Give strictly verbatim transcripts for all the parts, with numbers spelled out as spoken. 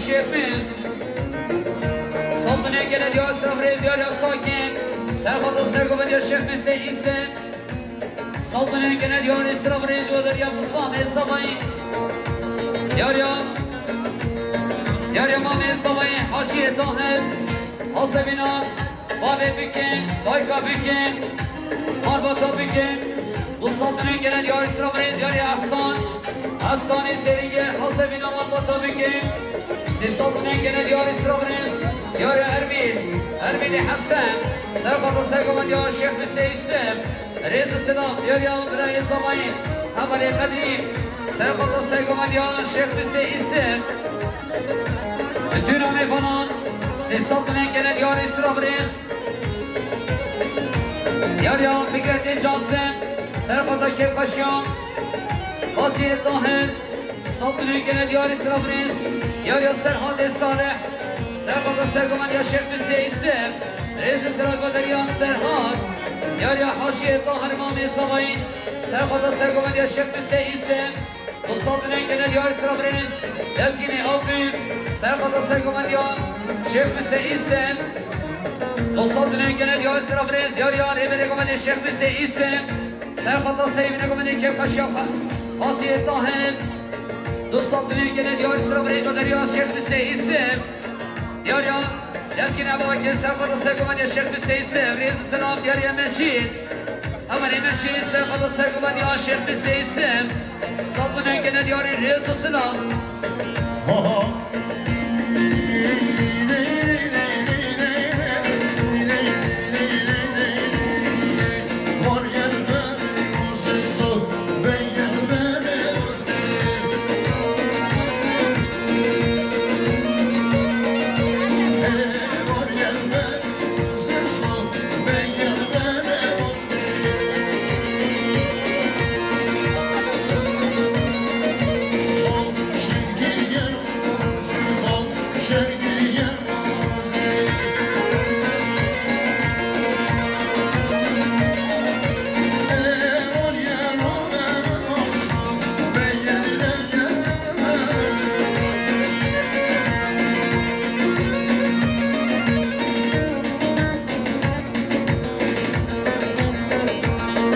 Şêxmis. Saldinê gele diyar sira birêz diyar ya Sakin. Serxata sergovendiya Şêxmisê Îsem. Saldinê gele diyar sira birêz diyar ya Mustafa Mê Savayî. Diyar ya. Diyar ya Mamê Savayî, Hacî Tahir. Hasebîna. Bavê bikin, dayka bikin, malbata bikin. Du saldinê gele diyarî sira birêz diyarî Ehsan. Ehsanê Zêrîngê, Hasebîna malbata bikin. Sê saldinê gele diyarî sira birêz diyarî Erbil. Erbilê Hesen. Serxata sergovendiya Şêxmisê Îsem. Rêz û silav diyarî birayê Samayî. Hevalê Qedrî. Serxata sergovendiya Şêxmisê Îsem. Bütün amêvanan sê saldinê gele diyarî sira birêz. Diyar ya Fikretê Cansen, serxata kêfxweşiya Qasiyê Tahir, saldinê gele diyarî sira birêz. Diyar ya Serhatê Salih, serxata sergovendiya Şêxmisê Îsem, rêz û silav diyar ya Serhat. Diyar ya Haşiyê Tahir Mamê Savayî, serxata sergovendiya Şêxmisê Îsem. Du saldinê gele diyarî sira birêz. Lezgînê Avdî. Serxata sergovendiya Şêxmisê Îsem. Du saldinê gele diyarî sira birêz. Diyar ya rêberê govendê Şêxmisê Îsem. Serxata sergovendiya kêfxweşiya Qasiyê Tahir. Du saldinê gele diyarî sira birêz. Diyar ya Şêxmisê Îsem. Diyar ya Lezgînê Avdî, serxata sergovendiya Şêxmisê Îsem. Rêz û silav diyar ya Meşîd. Hevalê Meşîd, serxata sergovendiya Şêxmisê Îsem. Saldinê gele diyarî rêz û silav.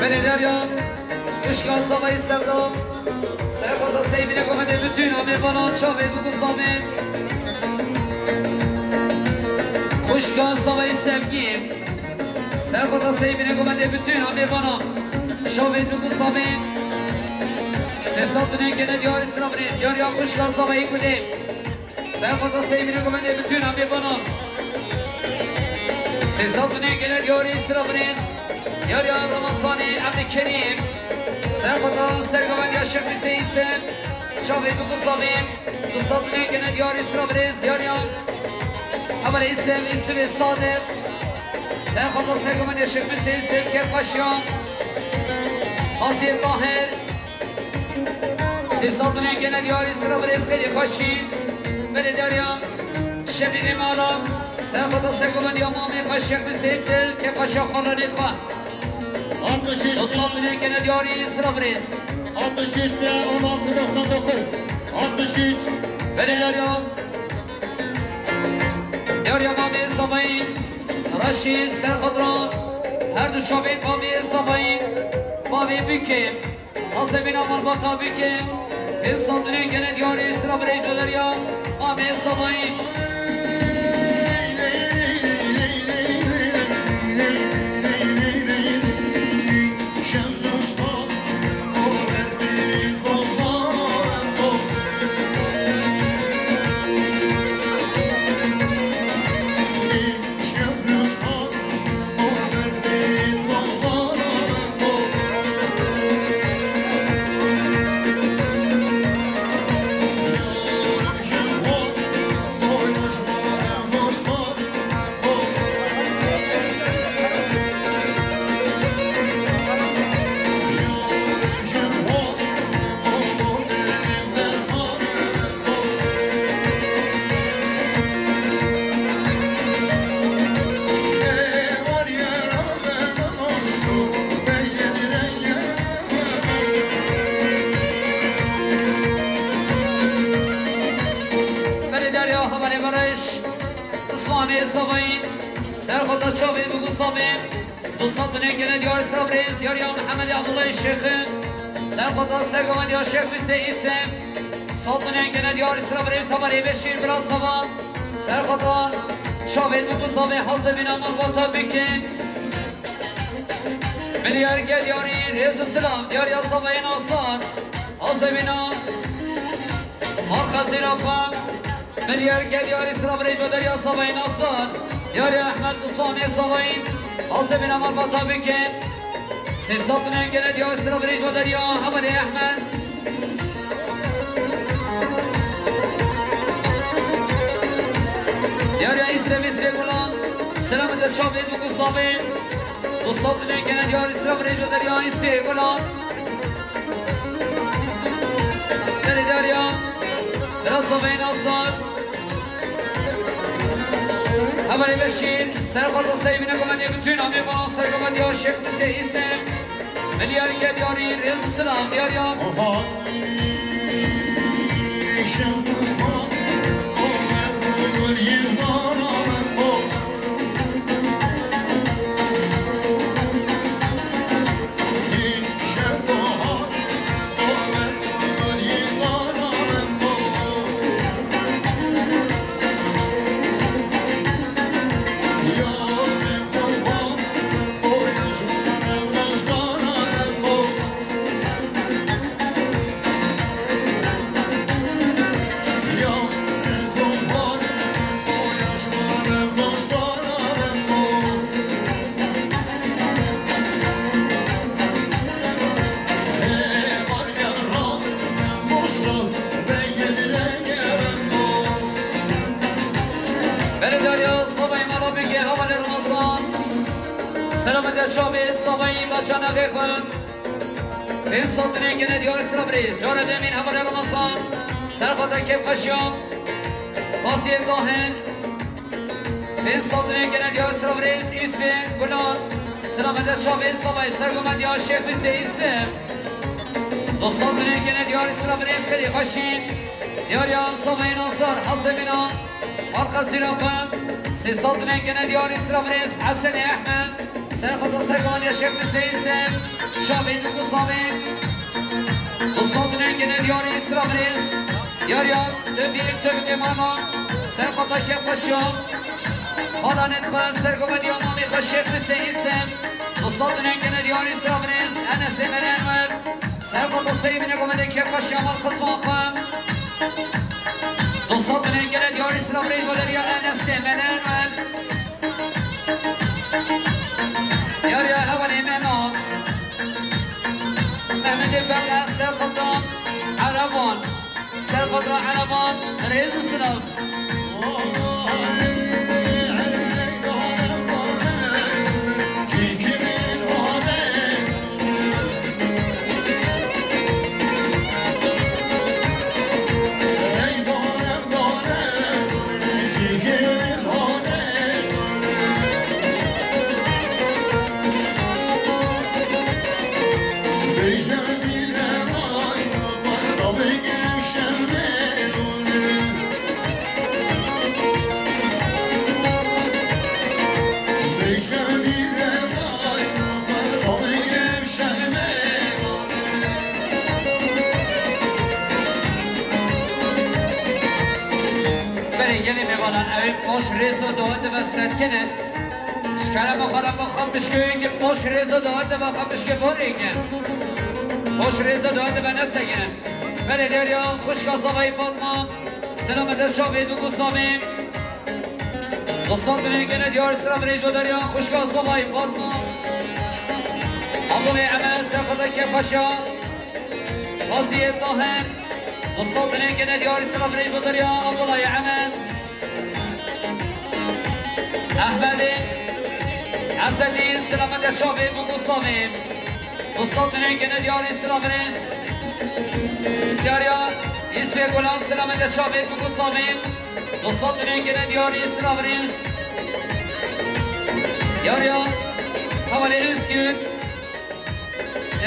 Belê Derya, Xwişka Zavayî Sevda, serxata seyvîne govendê bütün amêvana çavê dû ku zavên. Xwişka Zavayî Sevgî, serxata seyvîne govendê bütün amêvana çavê dû ku zavên. Sê saldinê gele diyarî sira birêz, diyar ya Xwişka Zavayî Gulê. Serxata seyvîne govendê bütün amêvanan. Sê saldinê gele diyarî sira birêz. Diyar ya Ramazanê Evdî Kerîm. Serxata sergovendiya Şêxmisê Îsem. Çavê dû ku zavên. Du saldinê gele diyarî sira birêz. Diyar ya Hevalê Îsem, Îsivê Sadiq. Serxata sergovendiya Şêxmisê Îsem, kêfxweşiya Qasiyê Tahir. Sê saldinê gele diyarî sira birêz, xeyrê xweşî. Belê Derya, Şebînê Mala, serxata sergovendiya mamê xwe Şêxmisê Îsem, kêfxweşiya xalanê xwe. Altmış üç. Du saldinê gele diyarî sira birêz. Altmış üç ve on altı doksan dokuz. Altmış üç. Belê Derya. Derya Mamê Savayî, Reşîd Serxadra, her du çavên Mamê Savayî, Mamê Bikê, Hasebîna malbata Bikê, pênc saldinê gele diyarî sira birêz Derya Mamê Savayî. Savayî, ser xwe da çavê bû savê. Du sed binên gene diyar sira birêz, diyariya Mihemed Abdullahê Şêxi. Ser xwe da sergovendiya Şêx Hüseyin Îsem. Sed binên gene diyar sira birêz, Havarê Beşîr Bira Sava. Ser xwe da çavê bû savê, hazê bîna malbata bikin. Milyar gel yarî, rêz û silam, diyariya Savayê Nasar. Hazê bîna Arxa Zîrafa, Milyar gel yarî sira birêz ve deriya Savayê Nasar. Yarî Ehmed Usmanê Savayî, hazê bîna malbata bikin. Sê sed binên gene diyar sira birêz ve deriya Hevalê Ehmed. Yarî Îsem Îsvê Gulan, sira min de çavê bû savê. Du sed binên gene diyar sira birêz ve deriya Îsvê Gulan. Belê diyariya Bira Savayê Nasar. Havarê Beşîr, ser xwe da seyvine govendê bütün amê bana sergovendiya Şêx Hüseyin Îsem. Milyar gel yarî, rêz û silam diyariya. Belê diyariya Savayê mala bike, Havalê Ramazan. Selamet ya çavê Savayî, bacanakê xwe. Pênc sed binên gene diyar sira birêz. Cara demîn Hevalê Ramazan. Ser xwe da kêfxweşiya. Vasiyê dahin. Pênc sed binên gene diyar sira birêz. Îsvê Gulan. Sira me de çavê Savayê sergovendiya Şêx Hüseyin Îsem. Du sed binên gene diyar sira birêz. Serê xweşî. Diyariya Savayê Nasar. Hesebîna. Arxa Zîrafa. Sê sed binên gene diyar sira birêz. Hesenê Ehmed. Ser xwe da sergovendiya Şêx Hüseyin Îsem. Çavê du ku savê. Du sed binên gene diyarî sira birêz. Diyariya tu bîk tu bike mama. Ser xwe da kêfxweşiya. Xalanên xwe sergovendiya mamê xwe Şêx Hüseyin Îsem. Du sed binên gene diyarî sira birêz. Enesê Mele Enwer. Ser xwe da seyvine govendê kêfxweşiya mal xizma xwe. Du sed binên gene diyarî sira birêz, Valeriya Enesê Mele Enwer. Yariya hevalê me na. Mehmetê Bela Serxotan Ereban. Serxotra Ereban, rêz û silav. Belê gelê mêvanan, ew ê baş rêz û dawetê ve sekinin. Ji kerema xwe re xwe mişkê baş rêz û dawetê ve xwe mişkê borê ke. Baş rêz û dawetê ve nesekinin. Belê dêriya xwişka Zavayê Fatma. Selamet e çavê du ku savê. Du sed binê gene diyar sira birê dodariya xwişka Zavayê Fatma. Abdulê Emel Serxwedeke Paşa. Qaziyê Taher. Du sed binê gene diyar sira birê dodariya Abdulay Emel. Ehmedê Esedî selamet e çavê du ku savê. Du sed binê gene diyarî sira birêz. Diyariya Yusufê Gulan selamet e çavê du ku savê. Du sed binê gene diyarî sira birêz. Diyariya hevalê Özgür.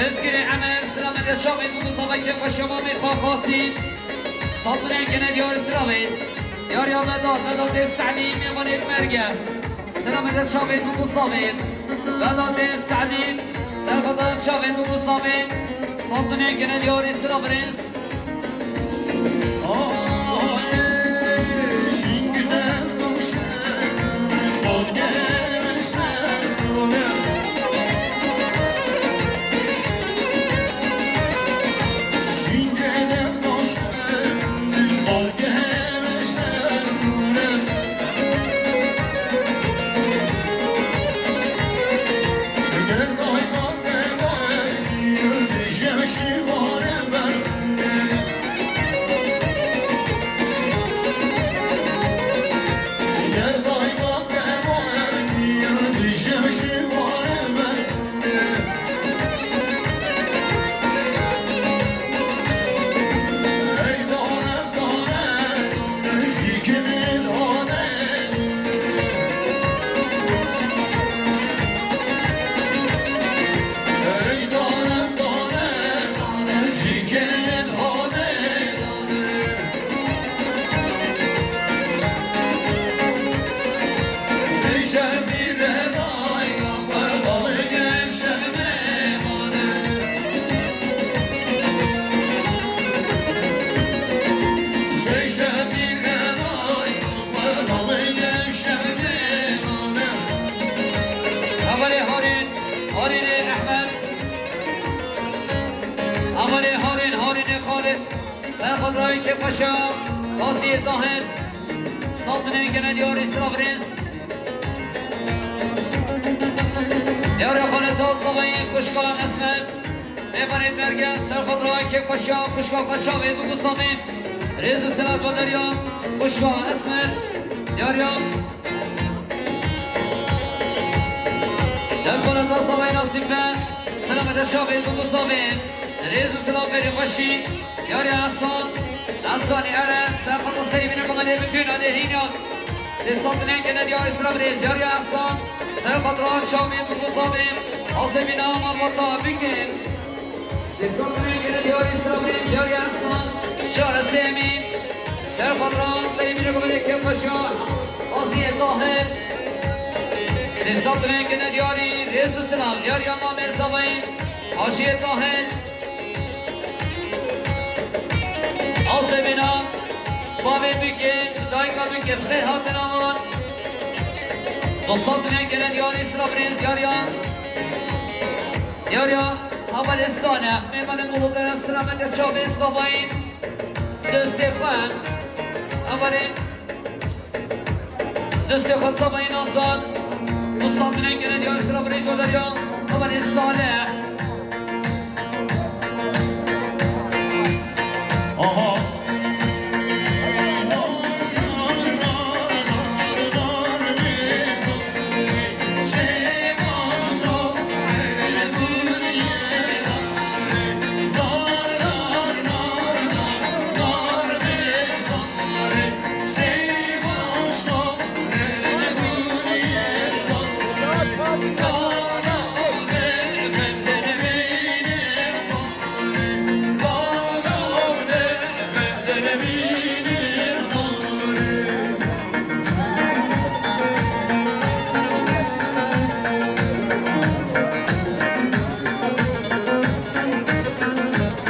Özgürê Emel selamet e çavê du ku savê kêfxweşiya mamê xwe Xasî. Sed binê gene diyarî sira vê. Yariya Vedat, Vedatê Se'dî, mêvanê merge. Selamete çavên bibo savên. Vedatê Se'dî, serxwedana çavên bibo savên. Sandinê gene diyarî silav rêz. Hevalê Harîn, Harînê Ehmed. Hevalê Harîn, Harînê Xalid. Serxwedrayê kêfxweşa Gaziyê Tahir. Sandinê gene diyarî silav rêz. Diyarê Xaleta Zavayî, xwişka Esmer. Mêvanê merge, serxwedrayê kêfxweşa xwişka xwe çavê bibo savên. Rêz û silav bo deriya xwişka Esmer. Diyariya Derxwara da zavayê nasîb be, selamete çavê bibo savên. Rêz û silav berî xweşî. Diyariya Ehsan, Ehsanî ere, serxwata serî bîne bixelê bi dûna dê hîna. Sê sandinê gene diyarî silav rêz. Diyariya Ehsan, serxwatra çavê bibo savên. Asê bîna malbata bikin. Sê sandinê gene diyarî silav rêz. Diyariya Ehsan, çare sêmî. Serxwatra serî bîne bixelê kêfxweşa Gaziyê Tahir. Sê sandinê gene diyarî rêz û silav. Diyariya mamê zavayî Haciyê Tahir. Asê bîna bavê bike, dayika bike, bi xêr hatin avan. Du sandinê gene diyarî silav rêz. Diyariya, diyariya hevalê Salih, mêvanê Muhudere, silamete çavê zavayî. Destê xwe, hevalê Destê xwe zavayî Nazan. Du sandinê gene diyarî silav rêz. Diyariya hevalê Salih. Aha.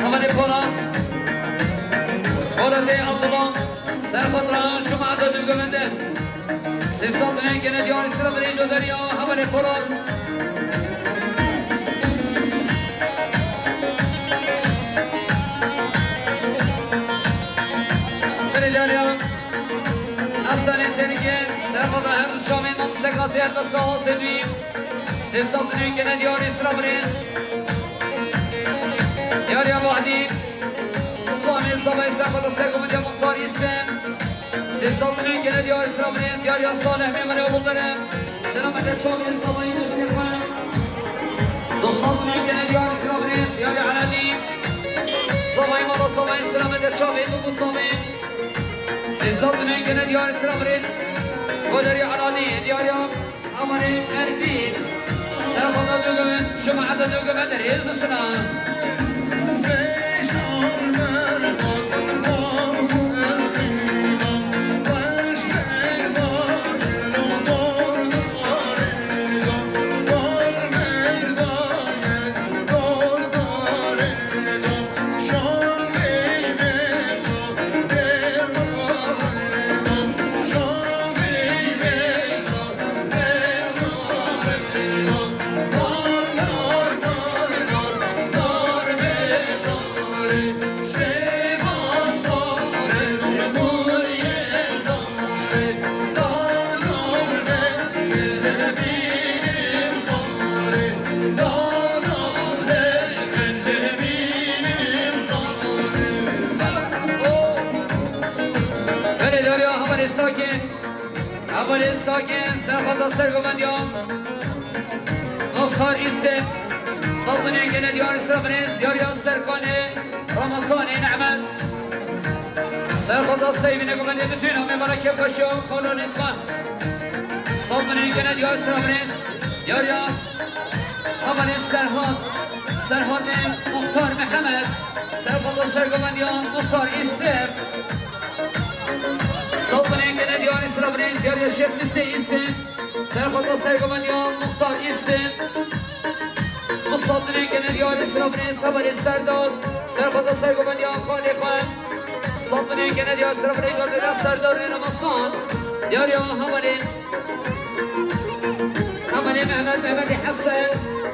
Hevalê Polat, Polatê Abdullah. Serxwedra Cuma de dû govende. Sê sandinê gene diyarî silav rêz. Diyariya hevalê Polat. Belê diyariya Ehsanê Zêrîgê, serxwedra her du çavên mamoste Gaziyê Erbesa Asê dûyî. Sê sandinê gene diyarî silav rêz. Diyariya Wahdî. Usmanê zavayê serxwedra sergovindiya muxtarî se. Sê sandinê gene diyarî silav rêz. Diyariya Salih, mêvanê Abdullah. Selamete çavên zavayî destê xwe. Du sandinê gene diyarî silav rêz. Diyariya Eladî. Zavayê mala zavayê selamete çavên bibo savên. Sê sandinê gene diyarî silav rêz. Bo deriya Eladî, diyariya Amanê Erfîn, serxwedra dû govend, cemaeta dû govend, rêz û silav. Sakin. Hevalên Sakin, serxwata sergovendiya Muxtar Îsê. Sed binên gene diyar Îsra Birêz, diyariya Serkanê Ramazanê Nehmet. Serxwata seyvîne govendê bitûn amê bera kêfxweşiya xalanê xwe. Sed binên gene diyar Îsra Birêz, diyariya Hevalê Serhat, Serhatê Muxtar Mihemed, serxwata sergovendiya Muxtar Îsê. Sed binên gene diyar Îsra Birêz, diyariya Şêx Lisê Îsê, serxwata sergovendiya Muxtar Îsê. Du sed binên gene diyar Îsra Birêz, hevalê Serdar, serxwata sergovendiya xalê xwe. Sed binên gene diyar Îsra Birêz, diyariya Serdar Rênemasan, diyariya hevalê Hevalê Mehmet, Mehmetê Hesen,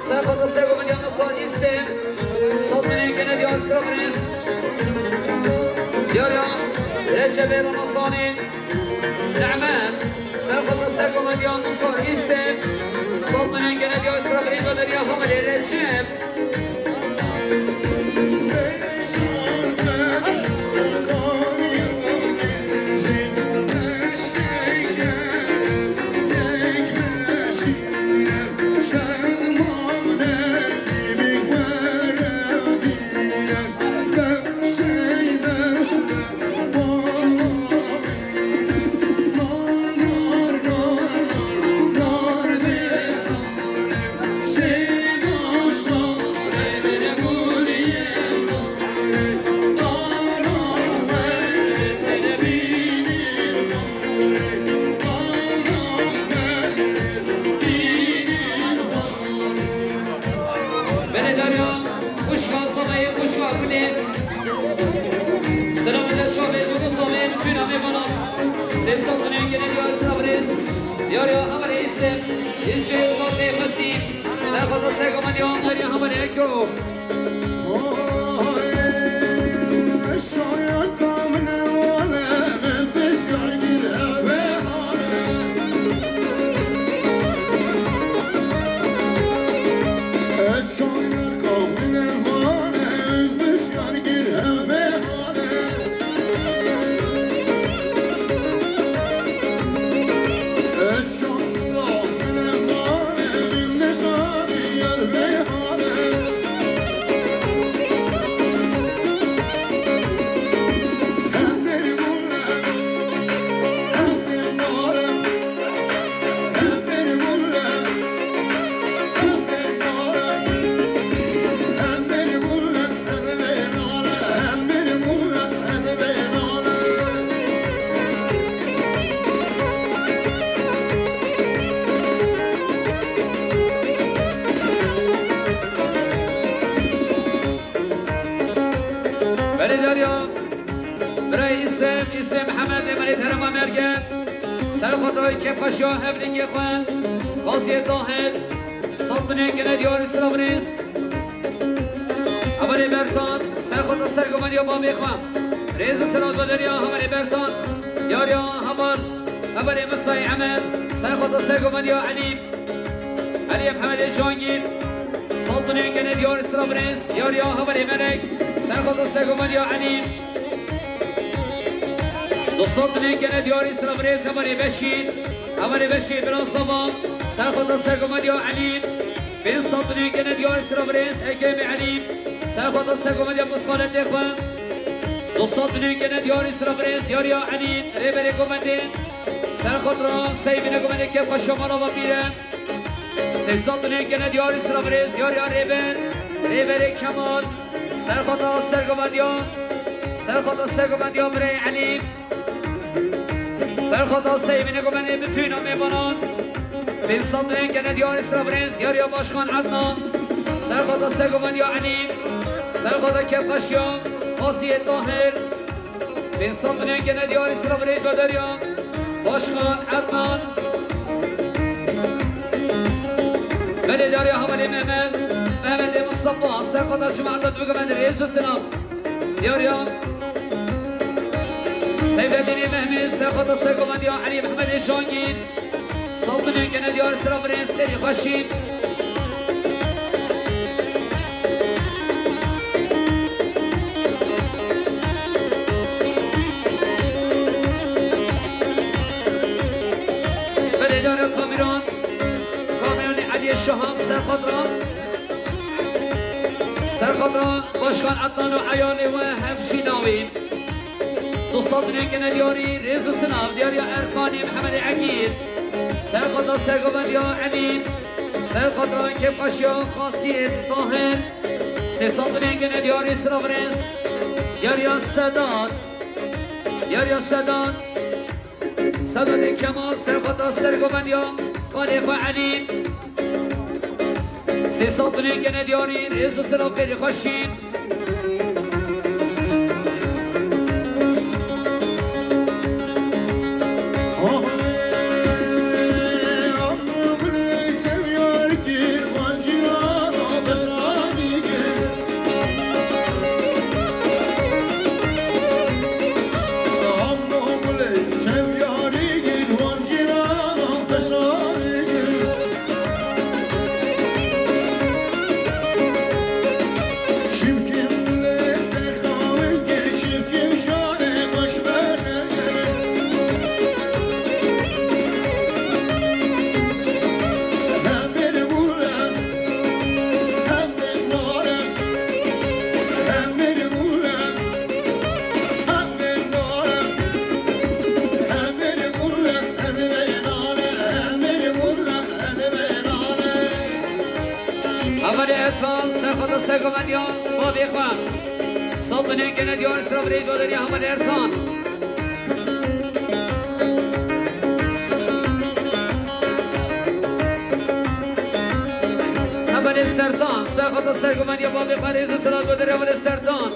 serxwata sergovendiya Muxtar Îsê, sed binên gene diyar Îsra Birêz. Diyariya Recepê Ramazanê Nehmet, serxwata sergovendiya Muxtar Îsê, sed binên gene diyar Îsra Birêz, diyariya hevalê Recep. Belê dariya xwişka Zavayê, xwişka Gulê. Selamete çavê Dudu Zavê, tûna mêvana. Sê sed binên gene diyar Îsra Birêz, diyariya hevalê Îsê, Îsê Sabê Xesî, serxwata sergovendiya Antalya hevalê Eko. Belê dariya birayê Îsem, Îsem Mihemed, êmerê terema merge. Serxwata kêfxweşiya hevlingê xwe, Qaziyê Tahir, sed binên gene diyar Îsra Birêz. Hevalê Bertan, serxwata sergovendiya babê xwe. Rêz û selam vederiya hevalê Bertan. Diyariya heval, hevalê Misayê Emer, serxwata sergovendiya Elî. Elî Mihemedê Cangîr, sed binên gene diyar Îsra Birêz. Diyariya hevalê Melek, serxwata sergovendiya Elî. Du sed binên gene diyar Îsra Birêz, hevalê Beşîr. Hevalê Beşîr Bira Sava, serxwata sergovendiya Elî. Pênc sed binên gene diyar Îsra Birêz, Hekemê Elî, serxwata sergovendiya misxaletê xwe. Du sed binên gene diyar Îsra Birêz, diyariya Elî, rêberê govendê. Serxwata seyvîne govendê kêfxweşiya mala ve pîre. Sê sed binên gene diyar Îsra Birêz, diyariya rêber, rêberê Kemal, serxwata sergovendiya, serxwata sergovendiya birê Elî. Serxwata seyvîne govendê bitûna mêvanan. Pênc sed binên gene diyar Îsra Birêz, diyariya Başkan Ednan. Serxwata sergovendiya Elî. Serxwata kêfxweşiya Qaziyê Tahir. Pênc sed binên gene diyar Îsra Birêz, diyariya Başkan Ednan. Belê diyariya hevalê Mehmet, Mehmetê Mustafa, serxwata cemaeta dibigovendê, rêz û selam. Diyariya Seyfeddînê Mehmê, serxwata sergovendiya Elî Mihemedê Cangîr. Sed binên gene diyar Îsra Birêz, xêrî xweşî. Kan Adnan û eyalê we hev jî navîn. Du sed milyon gene diyarî, rêz û silav, diyariya Erkanî Mihemedê Egîr. Serxota sergovendiya Elî. Serxota kêfxweşiya Xasiyê Tahir. Sê sed milyon gene diyarî, silav rêz. Diyariya Sedat. Diyariya Sedat. Sedadê Kemal, serxota sergovendiya xalê xwe Elî. Sê sed milyon gene diyarî, rêz û silav, xêrê xweşî. Hevalê Erkan, serxota sergovendiya bavê xwe. Sed milyon gene diyar, silav rêz, doderiya hevalê Erkan. Hevalê Sertan, serxota sergovendiya bavê xwe, rêz û silav, doderiya hevalê Sertan.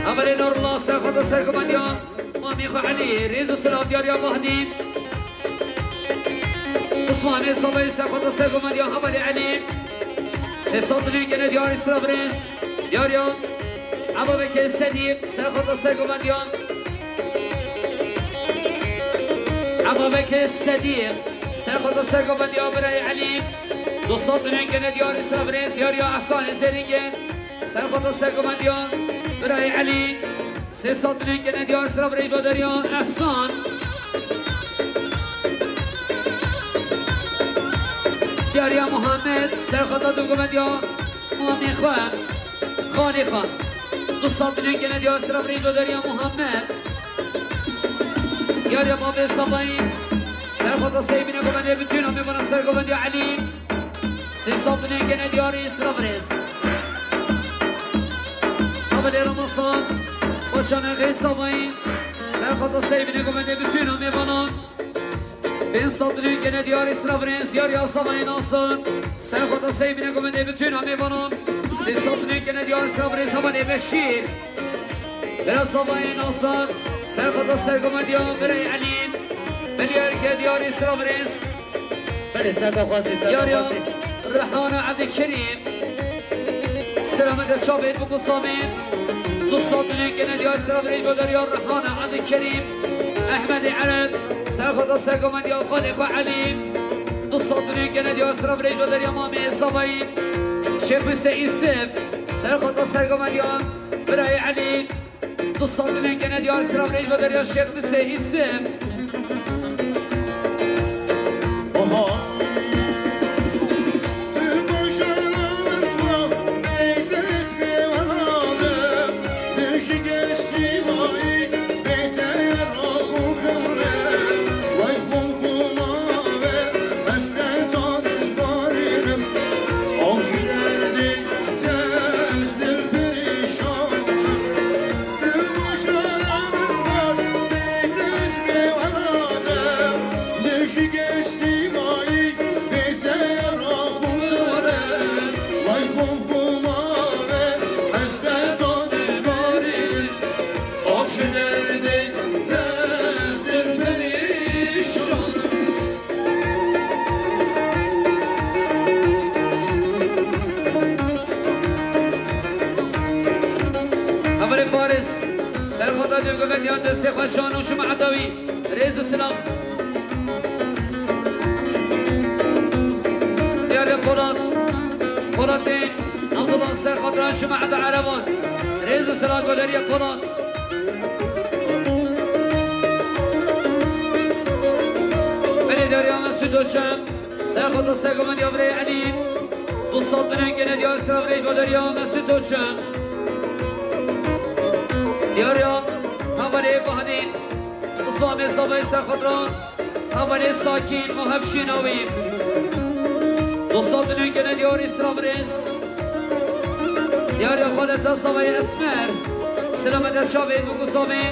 Hevalê Nurullah, serxota sergovendiya mamê xwe Elî, rêz û silav, diyariya Mahdî. Usmanê Salayî, serxota sergovendiya hevalê Elî. Sê sed milyon gene diyarî, silav rêz. Diyariya Ebabekê Sedîq, serxota sergovendiya Ebabekê Sedîq, serxota sergovendiya birayê Elî. Du sed milyon gene diyarî, silav rêz. Diyariya Ehsanê Zêrîngê. Serxota sergovendiya birayê Elî. Sê sed milyon gene diyar, silav rêz, doderiya Ehsan. Diyariya Muhammed, serxota sergovendiya mamê xwe, xalê xwe. Du sed milyon gene diyar, silav rêz, doderiya Muhammed. Diyariya bavê Savayî, serxota sey bîne govendê, bütün amê bana sergovendiya Elî. Sê sed milyon gene diyarî, silav rêz. Hevalê Ramazan, Başanê Xê Savayî, serxota sey bîne govendê, bütün amê bana. Pênc sed milyon gene diyarî, silav rêz, diyariya Savayî Nasir. Serxota sey bîne govendê, bütün amê bana. Sê sed milyon gene diyarî, silav rêz, hevalê Beşîr. Bira Savayî Nasir, serxota sergovendiya birayê Elî. Beliyar ke diyarî, silav rêz. Belê, serdaxwazî, Yariya serdaxwazî. Rihana Evdîkerîm. Selamete çavên biku samên. Du sed milyon gene diyar, silav rêz, doderiya Rihana Evdîkerîm. Ehmedê Ereb, serxota sergovendiya xalê xwe Elî. Du sed milyon gene diyar, silav rêz, doderiya mamê Savayî. Şêxûsê Îsif, serxota sergovendiya birayê Elî. Du sed milyon gene diyar, silav rêz, doderiya Şêxûsê Îsif. Hevalê Faris, serxota dûvguvetiya destê xwe çan û çûme etawî. Rêz û silav. Diyarê Polat. Polatê Abdullah, serxota çûme eta Ereban. Rêz û silav, doderiya Polat. Belê diyariya Mesûd Oçem. Serxota sergovendiya birayê Elî. Du Sat binên gene diyar sira rêz bo deriya Mesut Hoca. Diyariya hevalê Bahdîn, Usame Sabay Serxatra, hevalê Sakîn û hevşîna wî. Du sat binên gene diyar sira rêz. Diyariya xaleta Sabay Esmer, silamete çavê û Usame.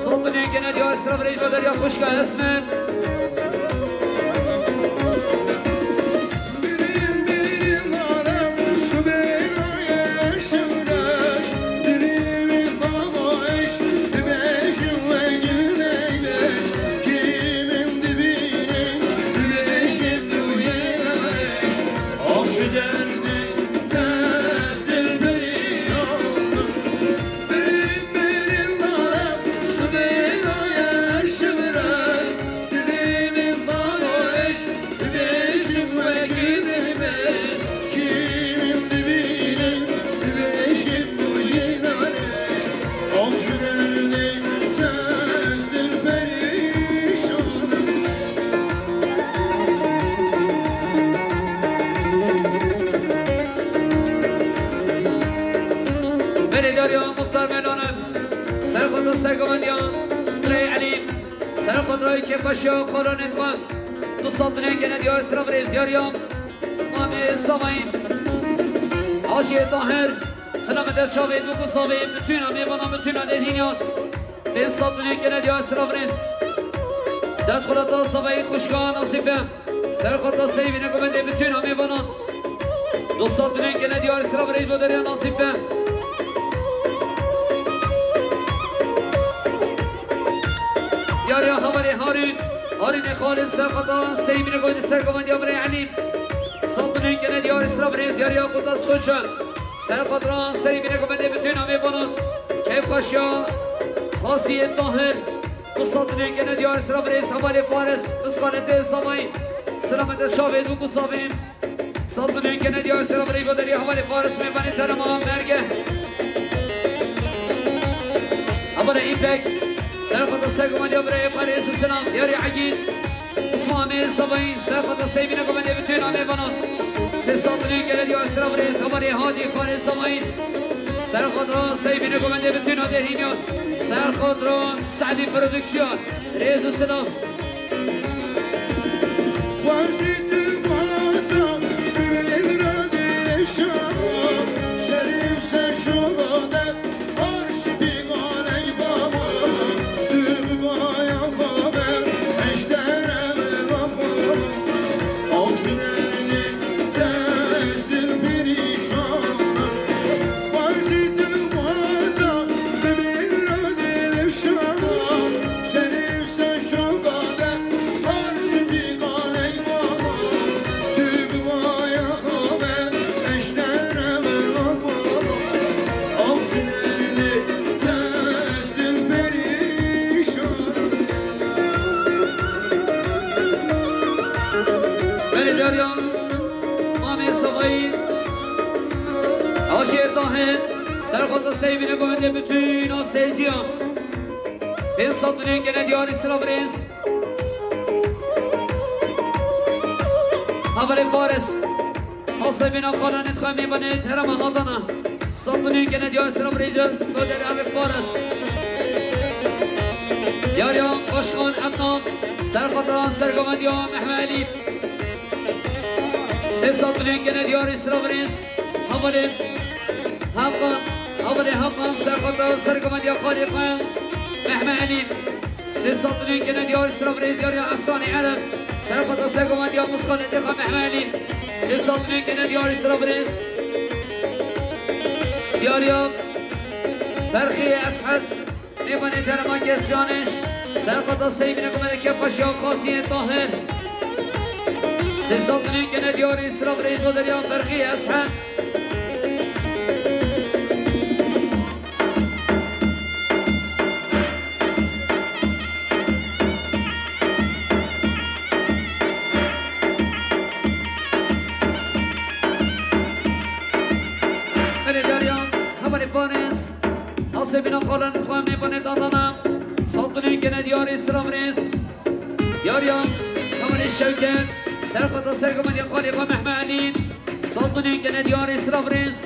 Sat binên gene diyar sira rêz bo deriya xwişka Esmer. Dibêjim wekî dibê, kîmin dibîne, dibêjim wî nane, av ji derdê testir perîşan im. Berê dariya Muxtar Melanê, serxweta sergovendiya Birê Elî. Serxotirayê kêfxweşiya xalanên xwe. Du sat binên gene diyar sira birêz diyariya Mamê Savayî. Haciyê Tahir. Silamete çavê dûk û savê, bitûna mêvana, bitûna dêrhîniyan. Pênc sat binên gene diyar sira birêz. Dad xurata Savayî xwişka Nasîfe. Serxota seyvîne gumendê bitûna mêvanan. Du sat binên gene diyar sira birêz bo deriya Nasîfe. Diyariya hevalê Harîn. Harînê Xalid serxota seyvîne gumendê sergovendiya birê Elî. Sat binên gene diyar sira birêz diyariya Kutas Xoca. Serxota seyvîne gumendê bitûna mêvanan. Keyfxweşiya Xasiyê Tahir. Du sat binên gene diyar sira birêz hevalê Faris. Miskanetê Savayî. Silamete çavê dûk û savê. Sat binên gene diyar sira birêz bo deriya hevalê Faris mêvanê terema merge. Hevalê Îpek. Serxota sergovendiya birê Faris û silam. Diyarê Egîd. Usmamê Savayî. Serxota seyvîne gumendê bitûna mêvanan. Sê sat binên gene diyar sira birêz hevalê Hadî Xalê Savayî. Serxota seyvîne gumendê bitûna dêrhîniyan. Serxota Sadî Prodüksiyon. Rêz û silam. Belê dariya Mamê Savayî. Haciyê Tahir. Serxota seyvîne gumendê bitûna seyciyan. Pênc sat binên gene diyarî sira birêz. Hevalê Faris. Hasebîna xalanê xwe mêvanê terema hatana. Sat binên gene diyar sira birêz bo deriya hevalê Faris. Diyariya Başkan Ednan. Serxota sergovendiya Mehme Elî. Sê sat binên gene diyarî sira birêz. Hevalê Hakan, hevalê Hakan serxota sergovendiya xalê xwe Mehme Elî. Sê sat binên gene diyarî sira birêz diyariya Ehsanê Ereb. Serxota sergovendiya miskanetê xwe Mehme Elî. Sê sat binên gene diyarî sira birêz. Diyariya Berxiyê Eshed. Mêvanê derema Kesranêş, serxota seyvîne gumendê kêfxweşiya Qasiyê Tahir. Sê sat binên gene diyarî sira birêz bo deriya Berxiyê Eshed. Belê dariya hevalê Faris. Hasê bîna xalan xwe mêvanê dadana. Sat binên gene diyarî sira birêz. Diyariya hevalê Şewket. Serxota sergovendiya xalê xwe Mehme Elî. Saldinê gene diyarê Siravrêz.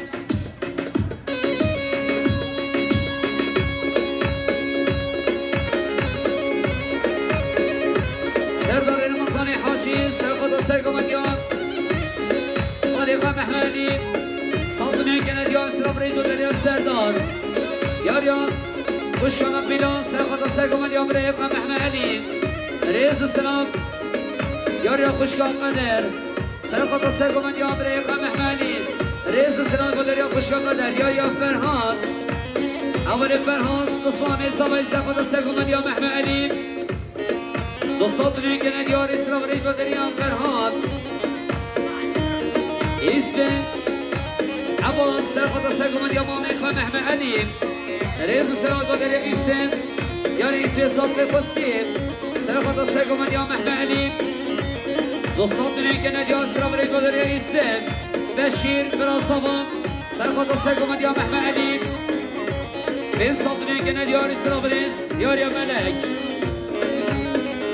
Serdarê Remezanê Hacî, serxweda sergovendiya. Malê xwe Mehme Elî. Saldinê gene diyarê Siravrêz do derya Serdar. Yariya xwişka me Pîlan, serxweda sergovendiya birayê xwe Mehme Elî. Rêz û selam. Yariya xwişka Qeder. Serxweda sergovendiya birayê xwe Mehme Elî. Rêz û selam goderiya xwişka Qeder. Yariya Ferhat. Hevalê Ferhat, Osmanê Zavayî serxweda sergovendiya Mehme Elî. Dostat lê gene diyarê Siravrêz goderiya Ferhat. Îstin. Eba serxweda sergovendiya mamê xwe Mehme Elî. Rêz û selam goderiya Îstin. Yarê Îstin Sabqê Xwestî. Serxweda sergovendiya Mehme Elî. Dostat lê gene diyarê Siravrêz goderiya Îstin. Beşîr, bira Savan. Serxweda sergovendiya Mehme Elî. Pênc sed dinê gene diyarê Siravrêz, diyariya Melek.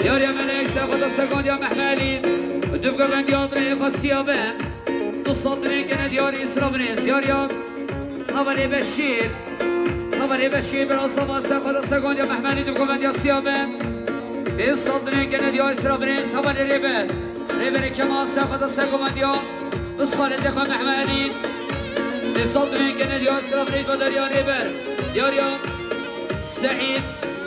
Diyariya Melek, serxweda sergovendiya Mehme Elî. Dubgovendiya birayê xwe Siyaben. Du sed dinê gene diyarê Siravrêz, diyariya hevalê Beşîr. Hevalê Beşîr, bira Savan, serxweda sergovendiya Mehme Elî, dubgovendiya Siyaben. Pênc sed dinê gene diyarê Siravrêz, hevalê Rêber. Rêberê Kemal, serxweda sergovendiya Bisxalê Dexa Mehme Elî. Sê sed dinê gene diyarê Siravrêz do derya Rêber. Diyariya Seîd,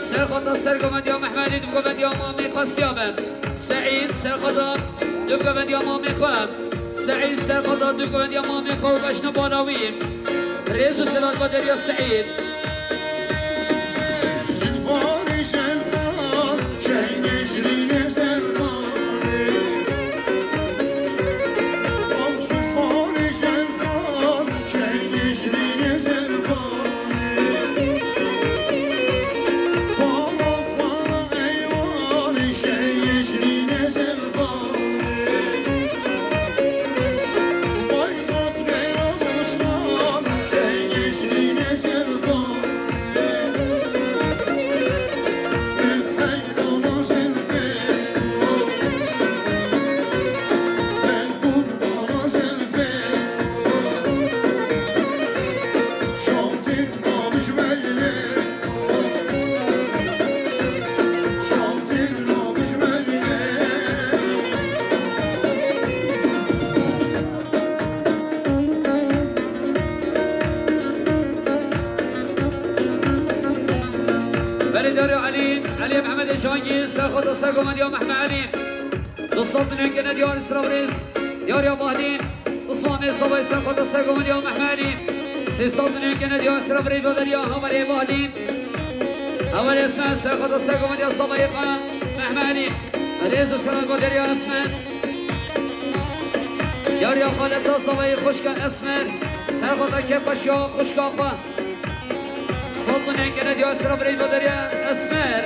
serxweda sergovendiya Mehme Elî, dubgovendiya mamê xwe Siyaben. Seîd, serxweda dubgovendiya mamê xwe. Seîd, serxweda dubgovendiya mamê xwe û beşna bala wî. Rêz û selam goderiya Seîd. Belê diyarê Elî, Elî Mehmedê Şangî, serxweda sergovendiya Mehme Elî. Du sed dinê gene diyarê Siravrêz, diyariya Bahdî. Osmanê Zavayî, serxweda sergovendiya Mehme Elî. Sê sed dinê gene diyarê Siravrêz do derya hevalê Bahdî. Hevalê Esmet, serxweda sergovendiya Zavayî xwe Mehme Elî. Rêz û selam goderiya Esmet. Diyariya xaleta Zavayî xwişka Esmet. Serxweda kêfxweşiya xwişka xwe. Sed dinê gene diyarê Siravrêz do derya Esmer.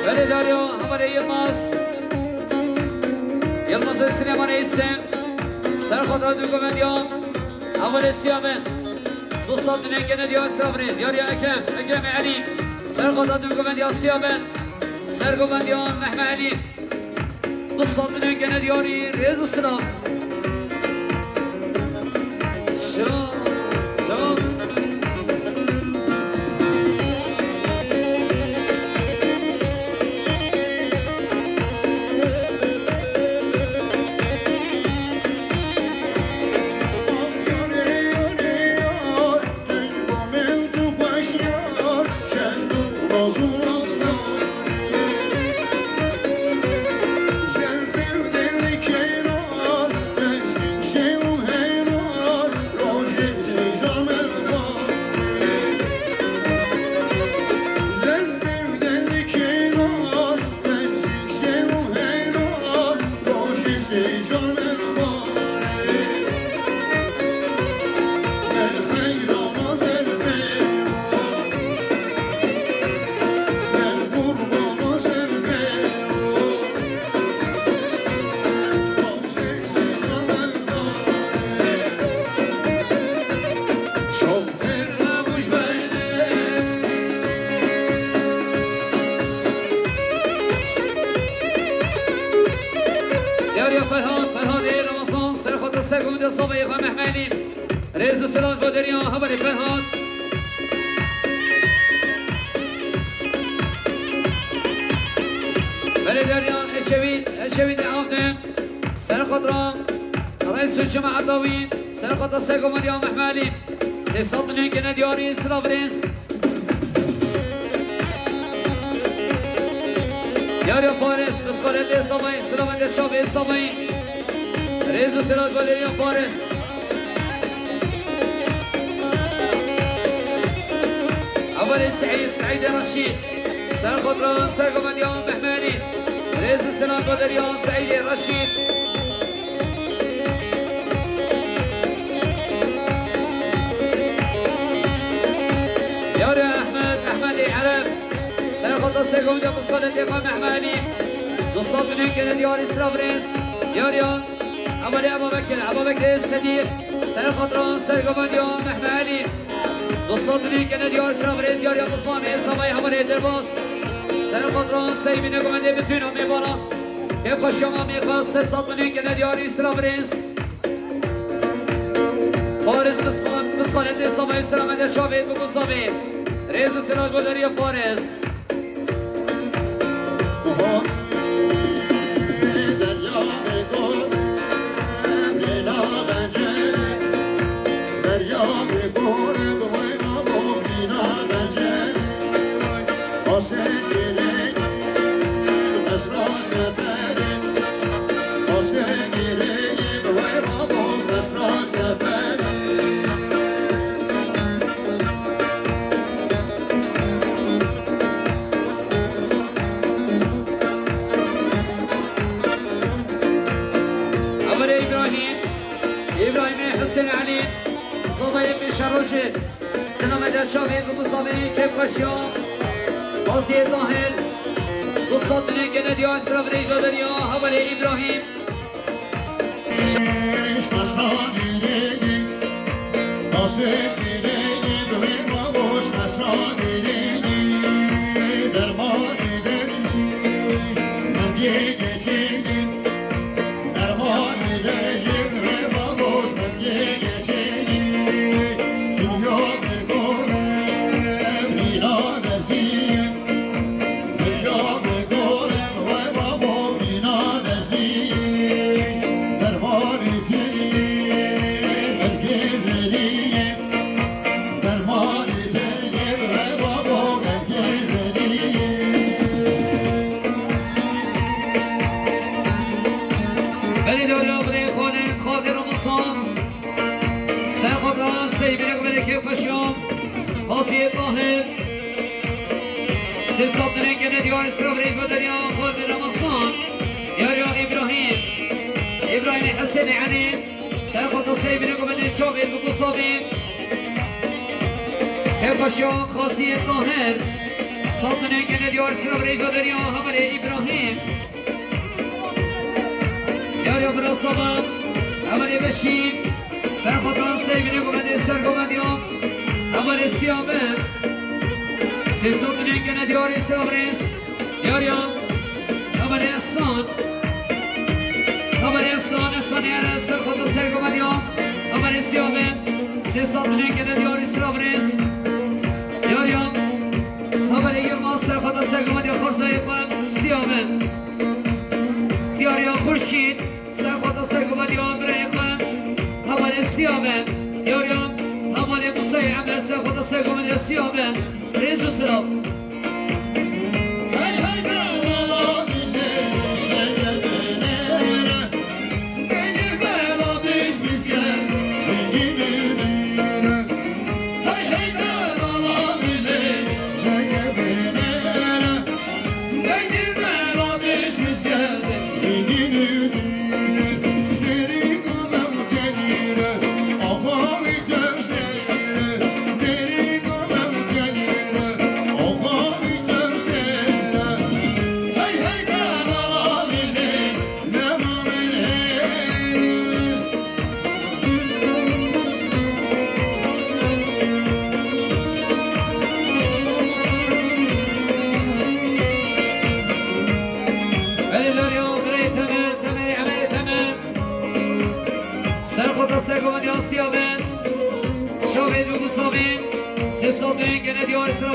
Belê dariya hevalê Yilmaz. Yilmazê Silêmanê Îstin. Serxweda dubgovendiya hevalê Siyaben. Du sed dinê gene diyarê Siravrêz, diyariya Ekrem, Ekremê Elî. Serxweda dubgovendiya Siyaben. Sergovendiya Mehme Elî. Du sed dinê gene diyarê, rêz û silav. Şiran, şiran. Yar ya Ferhat, Ferhat ê Ramazan, ser xatir ser gund ya zavayê xwe Mehmelî. Rêz û silav bo deriya hevalê Ferhat. Belê deriya Eçevî, Eçevî de avde. Ser xatira Reis û cemaeta wî, ser xatira sergomandiya Mehmelî. Sê sed milyon gene diyarî, silav rêz. Yar ya Faris, qisxaletê Savayî, silav ede çavê Savayî. Rêz û silav bo deriya Faris. Hevalê Seîd, Seîdê Reşîd. Ser xatira sergomandiya Mehmelî. Rêz û silav bo deriya Seîdê Reşîd. Yar ya Ehmed, Ehmedê Ereb. Ser xatira sergomandiya qisxaletê xwe Mehmelî. Du sed milyon gene diyarî, silav rêz. Yar ya Hevalê Ebabekir, Ebabekir Sedîr, ser xatira sergomandiya Mehmelî. Du sed milyon gene diyar, silav rêz, diyar ya Osman, Êzavayê hevalê derbas. Ser xatira Seybîne gomendê bütün mêvana. Kêfxweşiya mamê xwe, sê sed milyon gene diyarî, silav rêz. Faris Misman, Mismanê Êzavayê, silav ede çavê, bibo zavê. Rêz û silav bo deriya Faris. Hevalê Îbrahîm, Îbrahîmê Husên Elî, zavayê pêşerojê, silav ede çavê, bibo zavê, kêfxweşiya Qaziyê Tahir. Du sed milyon gene diyar, silav rêz bo deriya hevalê Îbrahîm. Belê dewra birê xwe ne, xatir Ramazan. Ser xwe da sey bile gure kêfxweşiya Qaziyê Tahir. Sê sed milyon gene diyar, silav rêz bo deriya xwe Ramazan. Yar ya Îbrahîm. Îbrahîmê Hesênê Elî. Ser xwe da sey bile gure çavê, bibo zavê. Kêfxweşiya Qaziyê Tahir. Sed milyon gene diyar, silav rêz bo deriya hevalê Îbrahîm. Yar ya bira Saba, hevalê Beşîr, ser xwe da sey bile gomendê sergomandiya hevalê Siyabe. Sê sed milyon gene diyarî, silav rêz. Yar ya hevalê Ehsan. Hevalê Ehsan, Ehsan Ereb, ser xwe da sergomandiya hevalê Siyabe. Sê sed milyon gene diyarî, silav rêz. Yar ya hevalê Yilmaz, ser xwe da sergomandiya xwarzayê xwe Siyabe. Diyar ya Xurşîd, ser xwe da sergomandiya birayê xwe hevalê Siyabe. Diyar ya hevalê Musayê Emer, ser xwe da sergomandiya Siyabe. Rêz û silav.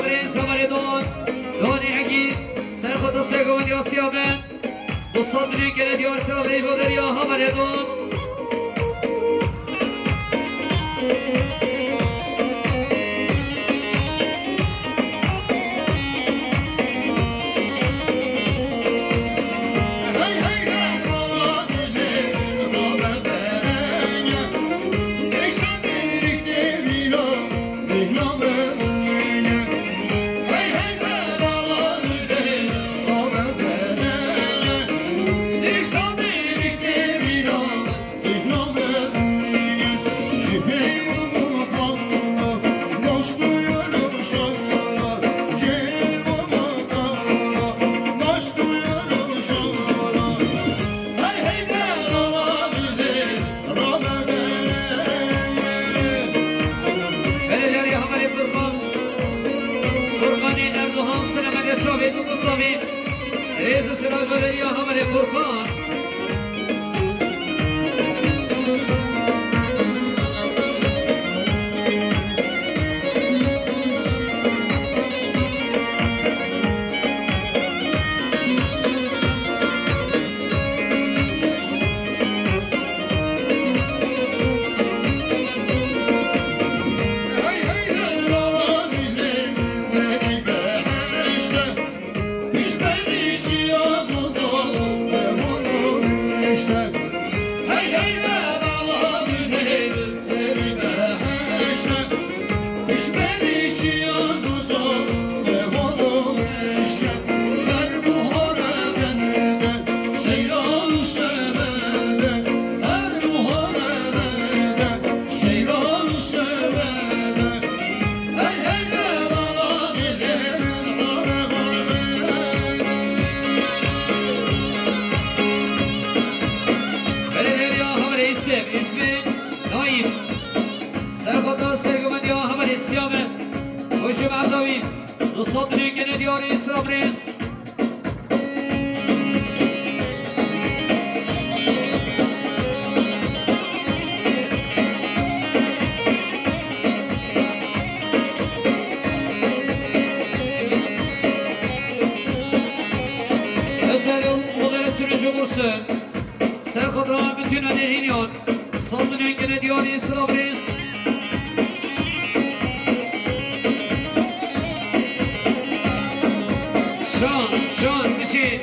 Birên Samarê Don, Donê Egî, ser xwe destê govendiya siya be. Du sed milyon gere diyar sira birê goderiya Hamarê Don. Belediye Hamarê Furkan, Furkanê Erdogan, Sinemede Şavê Yugoslavî, Rêz û Sira Galeriya Hamarê Furkan. Belediye Hamarê Îslim, îsmê Naîm. Serxweta sergovendiya Hamarê Siyame, Xweşim Erdawî, du sed milyon gene diyarî Îsra Birêz. Özel modere sürücü bursu. Serxweta Betûna Nêrînyan, sed milyon gene diyarî Îsra Birêz. Şan, şan, kişî.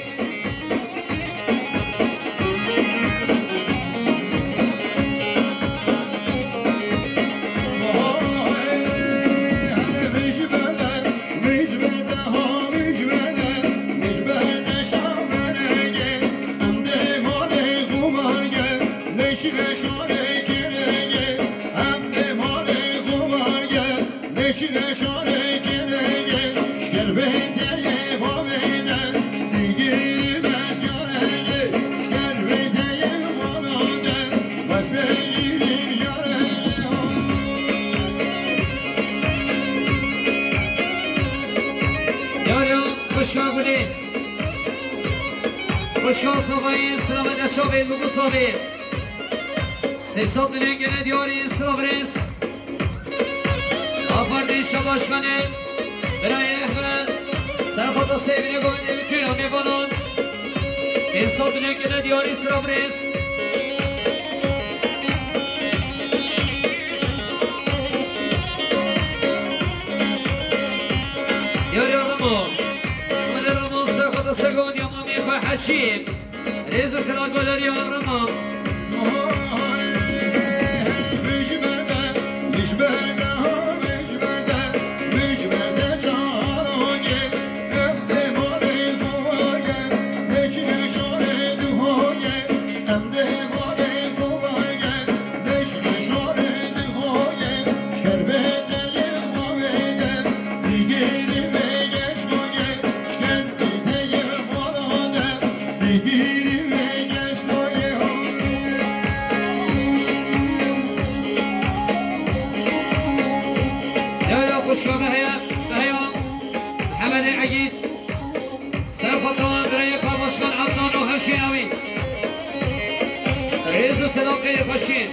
Yara xwişka Gulê, xwişka Safayê, Silamet Eşavê, Lugu Savê. Sê sed milyon gene diyarî Îsra Birêz. Apartê Şabaşkanê, birayê Ehmed, serxweta sêvine govendê Betûna Mêvanan. Pênc sed milyon gene diyarî Îsra Birêz. Diyarî Remo. Wele Remo serxweta sêvine govendê Mamê xwe Heçîm. Rêz û sila Galeriya Rema. Yaya xwişka me heye, me heya Mihemedê Egîd, serxweta birayê xwe Başkan Adnan û hewşîna wî. Rêz û selam xêr xweşiyê.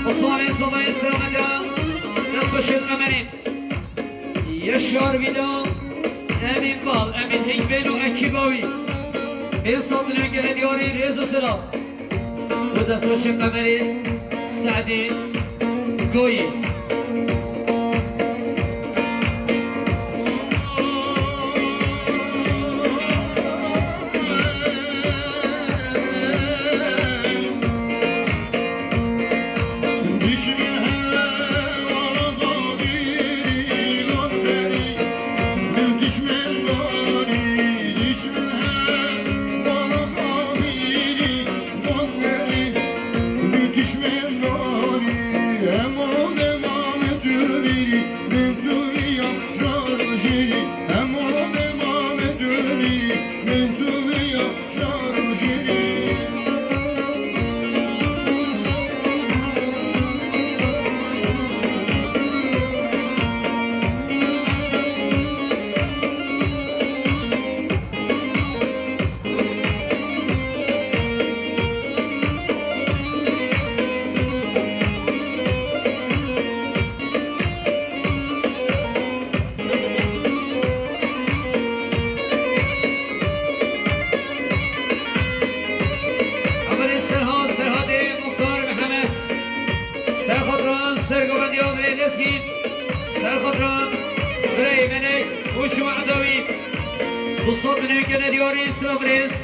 Osmanê Sobayê Selametê, Destxweşê Qemerê, Yaşar Vida, Emîn Bal, Emîn Hikbêl û ekîba wî. Ê sal dilê gelê diyarî rêz û selam. Bi destxweşê Qemerê Se'dî Goyî. Emirê Serha, Serhadê Muxtar Mihemed. Serxatran, sergovendiya Emirê Lezgîn. Serxatran, Birê Melek û şima edawî. Dostlar, dilê gelê diyarî, selam rêz.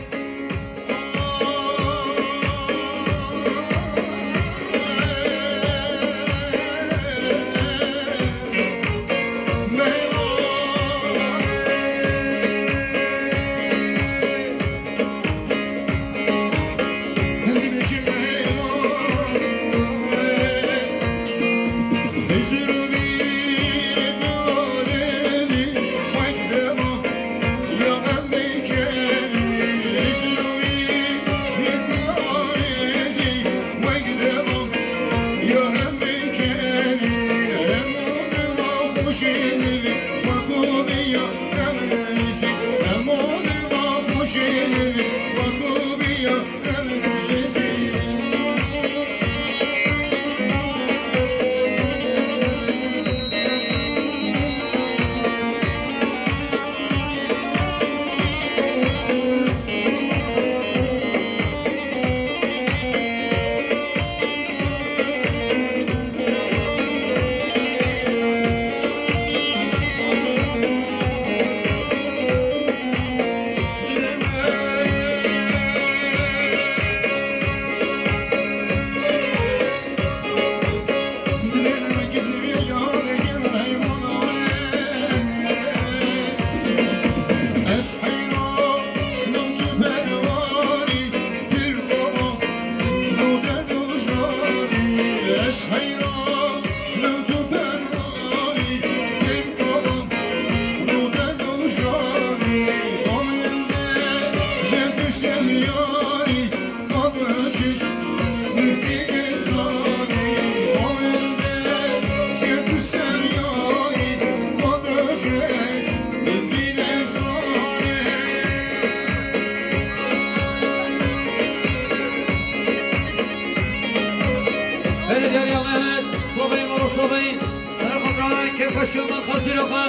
Belediye Mehmet, Sobey, Moro Sobey, Serxatran, Kêfxweşiya me, Xezîra xwe.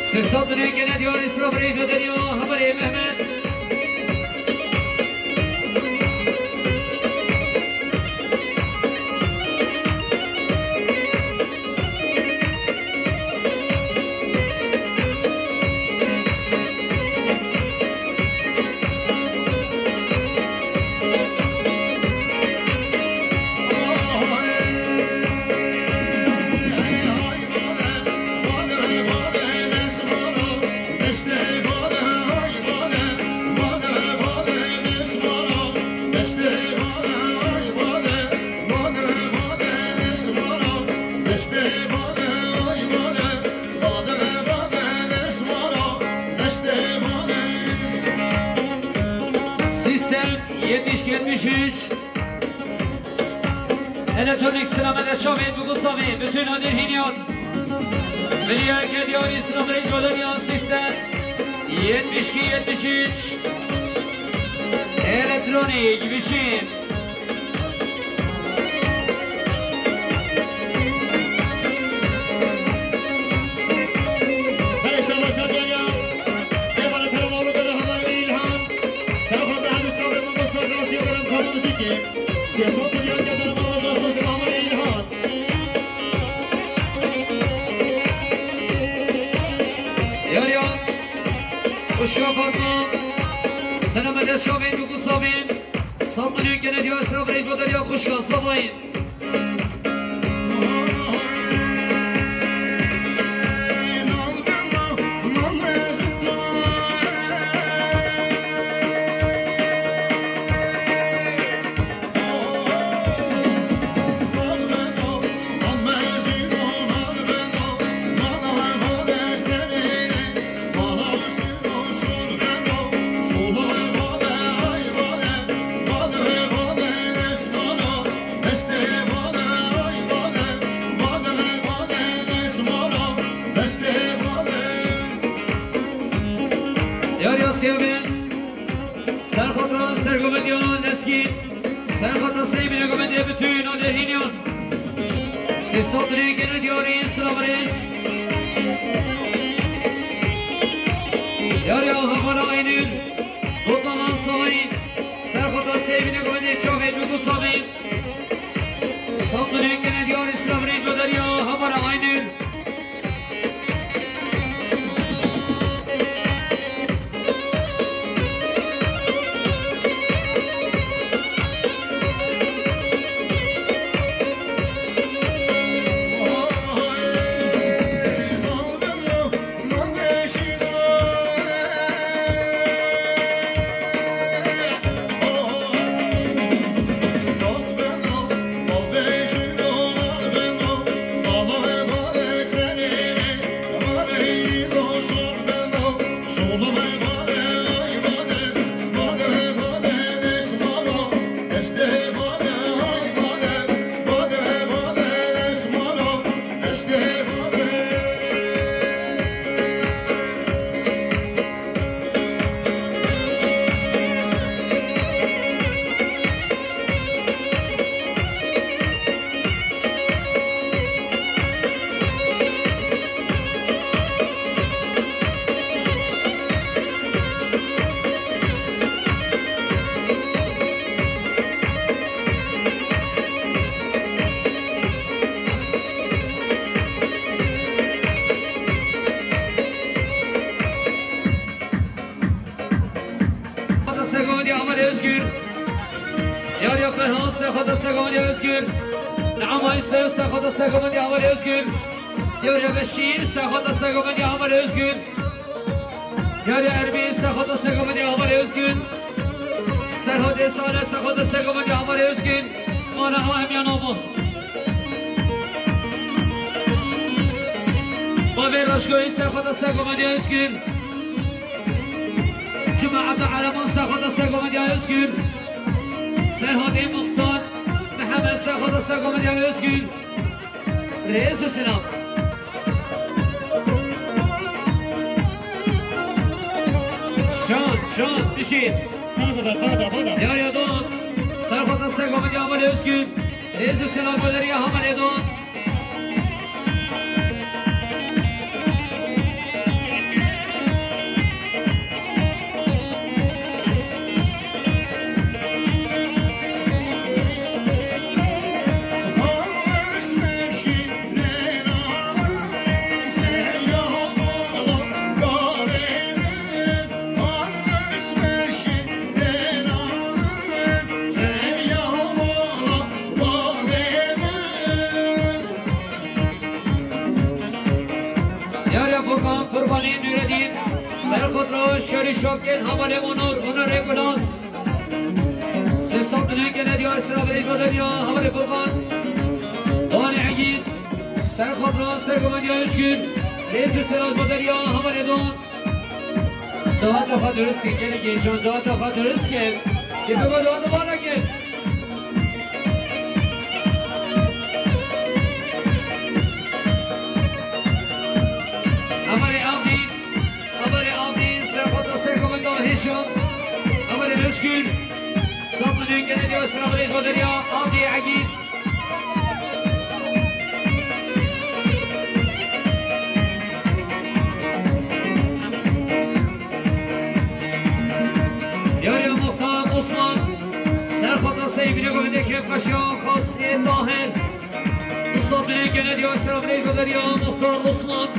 Sê sed û neh gene diyarî sira birê Bederiya, hevalê Mehmet. Sîstem yetmiş yetmiş üç. Elektronik selamete çavên bi Gustafê, bütün Adir Hinyat. Miliyerke diyarî sınavları Joleriya Sîstem yetmiş iki yetmiş üç. Elektro Givişin. Hele şabaşa Kenya. Eyvallah, Kerem oğlu, Dede Haman İlhan. Sağ ol, hadi çalın, bu sırada siyadan kamu müziki. Siyasal dünya kadar bağlı, Haman İlhan. Yar yar. Xwişka Fatma. Selamet çavên, bi gusa bên. Sat milyon kene diyor, sıra birey bu derya xwişka Sabayî. Yar yasiya be. Serxatra sergovendiya Lezgî. Serxatra sey bîne govendê bitûn a derhîniyan. Sê sed lê gene diyarî silav rêz. Yar ya hevala Aynur. Gotana Savayî. Serxatra sey bîne govendê çavê Dûdû Savî. Sandırı gene diyarî silav rêz do derya hevala Aynur. Serxota Sergovendiya Amed Özgür. Yar ya Ferhan, Serxota Sergovendiya Özgür. Naama İsrail, Serxota Sergovendiya Amed Özgür. Yar ya Beşir, Serxota Sergovendiya Amed Özgür. Yar ya Erbil, Serxota Sergovendiya Amed Özgür. Serxota Sale, Serxota Sergovendiya Amed Özgür. Ana ha hem ya nova. Bavê Raşkoyî, Serxota Sergovendiya Özgür. Cemaeta Eleman, Serxota Sergovendiya Özgür. Serhatê Muxtar Mihemed, Serxota Sergovendiya Özgür. Rêz û selam. Şan, şan, bişî. Serxota, bada, bada. Yar ya don. Serxota Sergovendiya Amed Özgür. Rêz û selam bo derya hevalê don. Yar ya Furkan, Qurbanî Nûredîn, Serxotra Şerî Şokên, hevalê Onur, Onur Rêgulan. Sê sed milyon gene diyar, silav rêz bo derya hevalê Furkan. Doğan Egîd, Serxotra Sergovendiya Özgür. Rêz û selam bo derya hevalê Doğan. Daweta xwe durist ke, gelek hêjan, daweta xwe durist ke. Kêfê xwe daweta vana ke. Hevalê Avdî, hevalê Avdî, Serxota Sergovendiya Hêşa, hevalê Özgür, Gelê Diyar Siraxê Goderiya, Adê Egîd. Diyariya Muxtar Osman, Serxota Seybînê Govendê Kêfxweşiya Xas ê Tahir. Usta dilê gelê Diyar Siraxê Goderiya Muxtar Osman.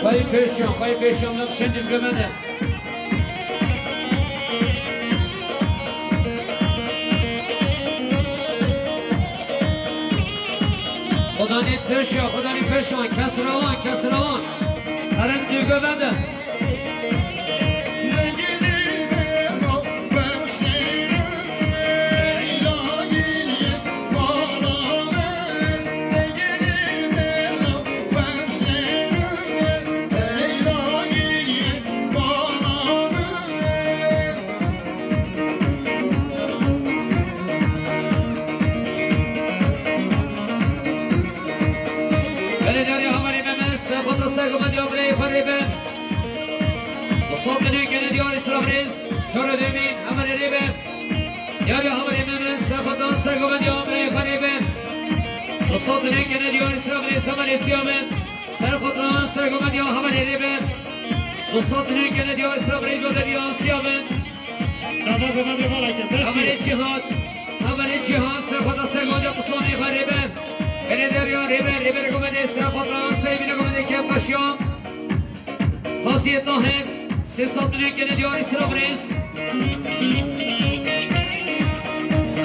Xweyî pêşiyan, xweyî pêşiyan, min çendî bigirmene. Xudanî pêşiyan, xudanî pêşiyan, kesrawan, kesrawan. Herin dû govende. Belê diyarê hamarê me me, serxota sergomendiya birê xwe rê be. Bi sed milyon gelê diyarê sirafirêz, çar û duyemîn hamarê rê be. Diyarê hamarê me me, serxota sergomendiya birê xwe rê be. Bi sed milyon gelê diyarê sirafirêz, hamarê siya me. Serxota sergomendiya hamarê rê be. Bi sed milyon gelê diyarê sirafirêz, goderiya siya me. Dava govendê vala ke, beşî. Hamarê Cîhan, hamarê Cîhan, serxota sergomendiya Qusmanê xwe rê be. Belê diyarê rê be, rê be govendê serxota seybîne govendê ke paşiya. Xasiyê Tahir, sê sed milyon gelê diyarê sirafirêz.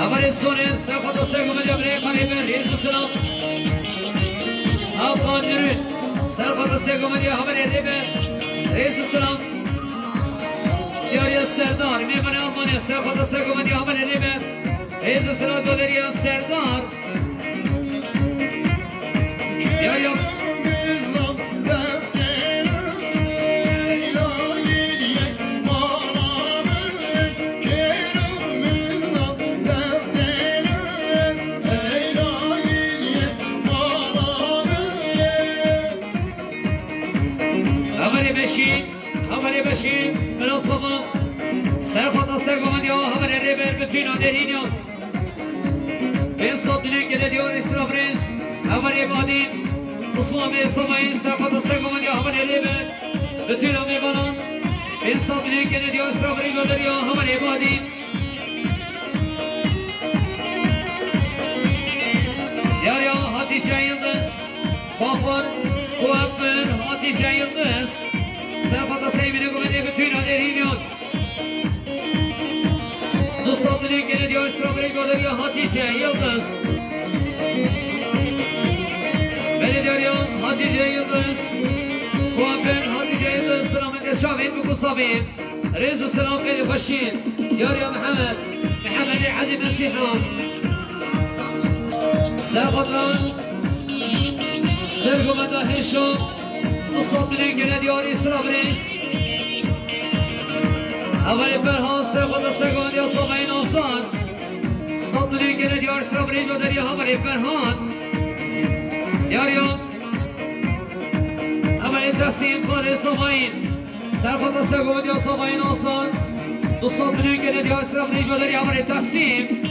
Hamarê Soner, serxota sergomendiya birê xwe rê be, rêz û silav. Afgan Nurun, serxota sergomendiya hamarê rê be, rêz û silav. Diyariya Serdar, mêvanê Afganê, serxota sergomendiya hamarê rê be, rêz û silav, goderiya Serdar. Ya, ya. Hamarê Beşîr, hamarê Beşîr, Miroslava, serxota sergomendiya hamarê rê be, bitûna derîniya. Pênc sed milyon gelê diyarê sirafirêz, hamarê Badî, Osman Bey Samayî, serxota sergomendiya hamarê rê be, bitûna mêvanan. Pênc sed milyon gelê diyarê sirafirêz, goderiya hamarê Badî. Diyariya Hatice Yıldız, Kuaför, kuaför Hatice Yıldız. Serxota seybîne govendê bitûna derîniya. Du sed milyon gelê diyarê sirafirêz, goderiya Hatice Yıldız. Belê diyariya Hatice Yıldız. Kuaför Hatice Yıldız, selamet, çav Bê bi Kusabê, rêz û selam xêr û xweşiyên Yariya Mihemed, Mihemedê Elî Mesîha. Serxwedran, sergomenda hêşo, du sed milyon gene diyarî sira birêz. Hevalê Ferhan, serxwedra sergomendiya Sovayê Nasan. Sed milyon gene diyarî sira birêz ve deriya hevalê Ferhan. Yariya, hevalê Tehsîn, xalê Sovayî. Serxwedra sergomendiya Sovayê Nasan, du sed milyon gene diyar sira birêz ve deriya hevalê Tehsîn.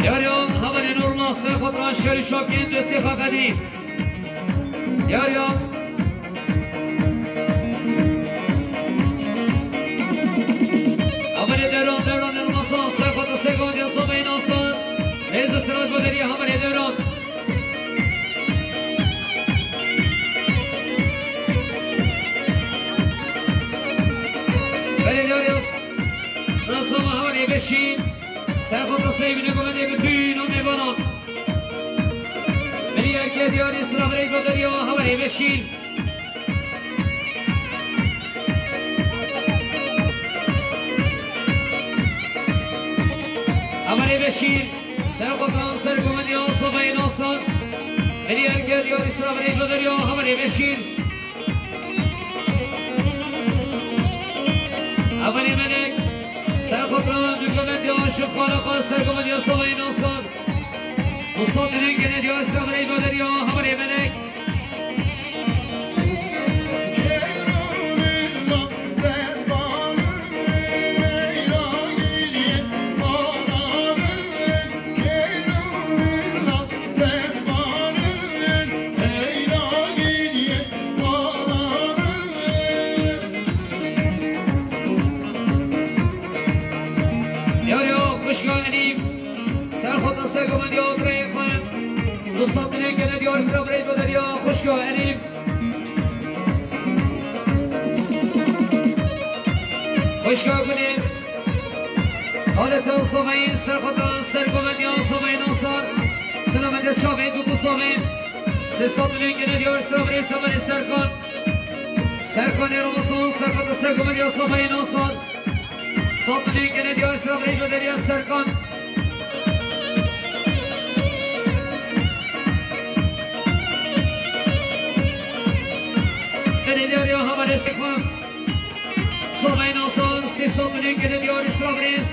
Yariya, hevalên Urla, serxwedran şerî şakên destê xwe xedî. Yariya. Hevalê Devran, Devran Elmasan, serxwedra sergomendiya Sovayê Nasan. Rêz û selam ve deriya hevalê Devran. Belê Darius, Razama hevalê Beşîr, serxwedra sergomendiya Sovayê Nasan. Milli erkê diyarî sira birêz ve deriya hevalê Beşîr. Hevalê Beşîr, serxwedran sergomendiya Sovayê Nasan. Milli erkê diyarî sira birêz ve deriya hevalê Beşîr. Hevalê Melek, serxwedran sergomendiya Şixwara xwe sergomendiya Sovayê Nasan. Du sed milyon gene diyar sira birêz ve deriya hevalê Melek. Yariya xwişka Elîf, serxwedra sergomendiya Adirayê xwe. Du sed milyon gene diyar sira birêz ve deriya xwişka Elîf. Xwişka Gulê, haleta Sovayî, serxwedran sergomendiya Sovayê Nasan. Selamete çavê du Kusavê. Sê sed milyon gene diyar sira birêz hevalê Serkan. Serkanê Ramazan, serxwedra sergomendiya Sovayê Nasan. Sed milyon gene diyar sira birêz ve deriya Serkan. Gene diyar ya hevalê Serkan. Sovayê Nasan, sê sed milyon gene diyar sira birêz.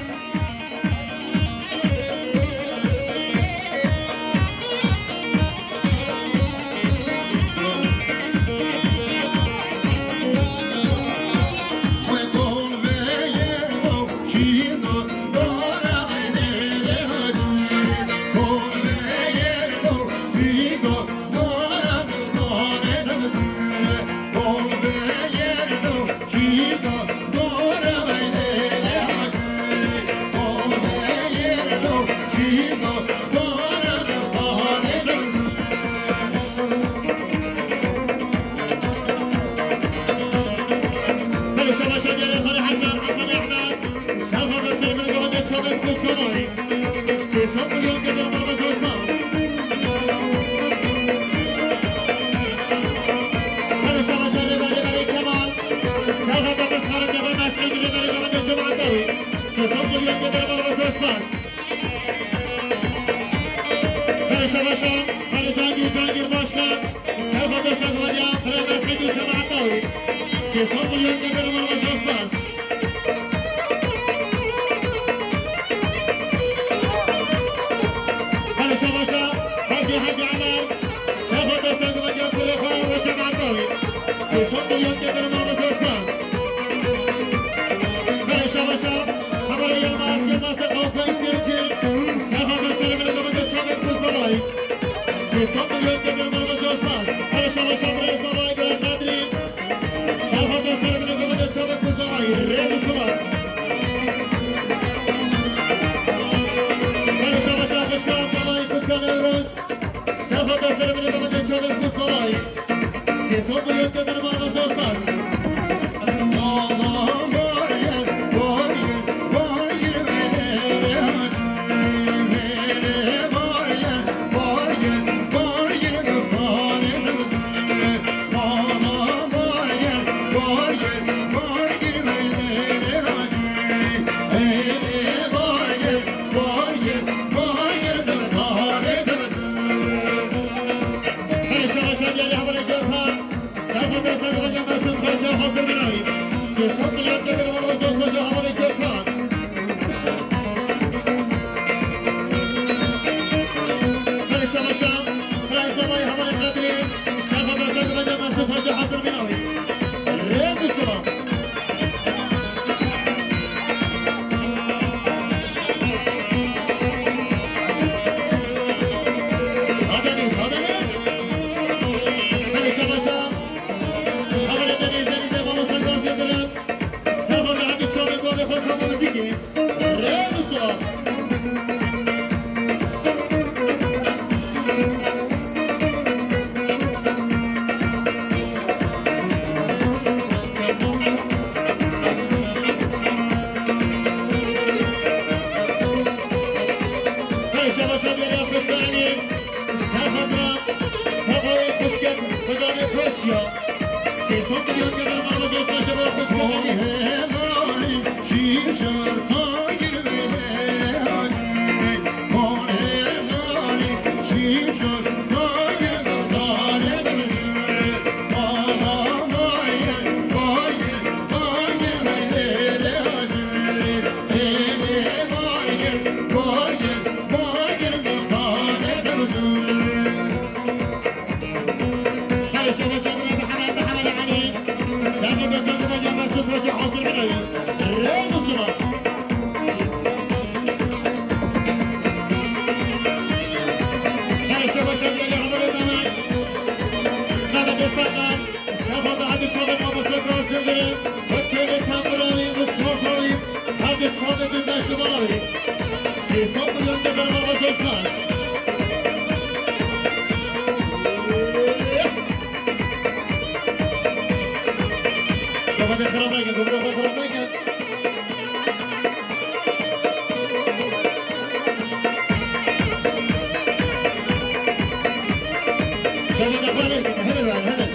Belê şabaşa diyarê xwe re Hesen, Hesen Ehmed. Serxwedra sergomendiya Çavê Kusamay. Sê sed milyon gedir malbaz Osman. Belê şabaşa rêberê Berê Kemal. Serxwedra mesxara defa mesleği rêberê govendê cemaat dawî. Sê sed milyon gedir malbaz Osman. Belê şabaşa, Xalid Cangîr, Cangîr Başkan, serxwedra sergomendiya Xirê Mescid û cemaeta wî. Sê sed milyon gedir malbaz Osman. Belê şabaşa, Hacî, Hacî Emer, serxwedra sergomendiya Xirê xwe û cemaeta wî. Sê sed milyon gedir malbaz Osman. Belê şabaşa, Hevalê Yilmaz, Yilmazê Qewqeyî Sêrcî, serxwedra sergomendiya Çavê Kusamay. Sê sed milyon gedir malbaz Osman. Belê şabaşa birêz Zavay Bira Qedrî, serxwedra sergomendiya Çavê Kusamay. Rêz û silav. Sê sed milyon gelir bana söz bas. Her şaşa geldi havale Gökhan. Serhat Hasan Hoca Mesut Hoca hazır bir ayı. Sesat Bülent Demir var, Ozan Hoca havale Gökhan. Her şaşa, Prens Alay havale Kadri. Serhat Hasan Hoca Mesut Hoca hazır bir ayı. Redi Sulam. Hadeniz, Hadeniz. Hadi şabaşa. Habere Deniz, Deniz'e, Mamosa Gaz Yıldırım. Serhan ve hadi çoğun, bu defa kafamızı ki. Redi Sulam. Her şabaşa bir yapmışlarını Serhat'la Kafayı Kuşket Kıdane Koşya. Sesot milyon kadar var mı dostlar? Kuşketini. Sefa daha bir çabuk babası kalsın. Bakıyorum tam burayı, ıslah alayım. Hadi çalın, bir beşli bana verin. Sesat milyon kadar var, vazgeçmez. Baba da kırmaya gel, baba da kırmaya gel. Baba da kırmaya gel, hele ver, hele.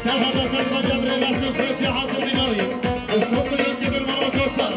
Serhat Hasan Hoca bir nasıl feci hazır bir alayım. Isot milyon kadar var, vazgeçmez.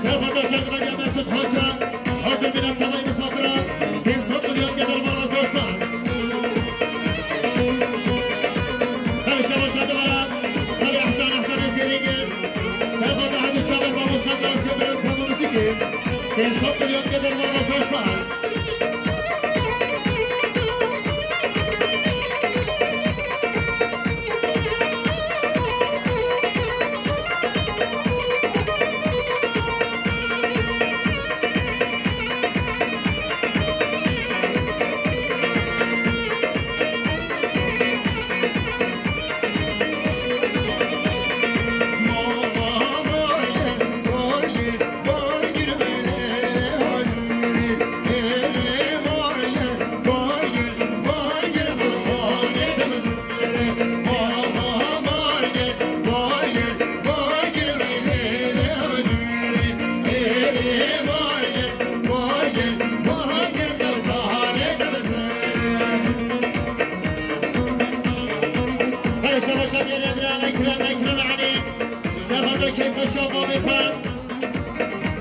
Serhat Hasan Hoca Mesut Hoca hazır bir atlamayı misafire. Bin sot milyon kadar bana dostlar. Her şabaşa duvara. Hadi Hasan, Hasan Ezgeri gel. Serhat Hasan Hoca ve Mahmut Sakal Sezer'in kanunu gibi. Bin sot milyon kadar bana dostlar. Şeviyê Emre, Ekrem, Ekrem Elî. Serhada keyfeşa mamê xwe.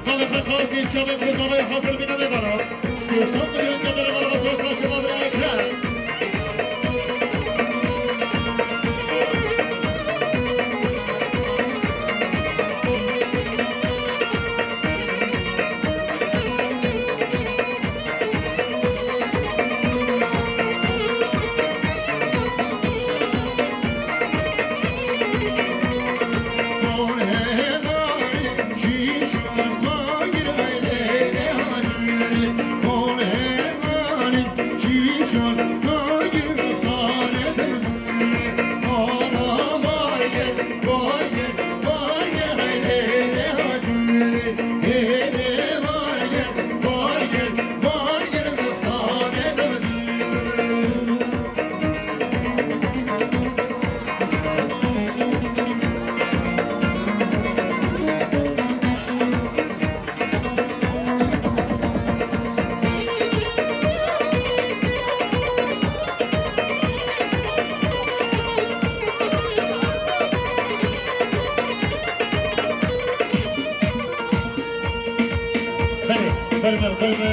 Mamê xwe Qazî, çavê xwe zavayê hazir bîne bê bala. Sê sed milyon gedere bala, xwe xwe şima bê Ekrem. Berê, berê, berê.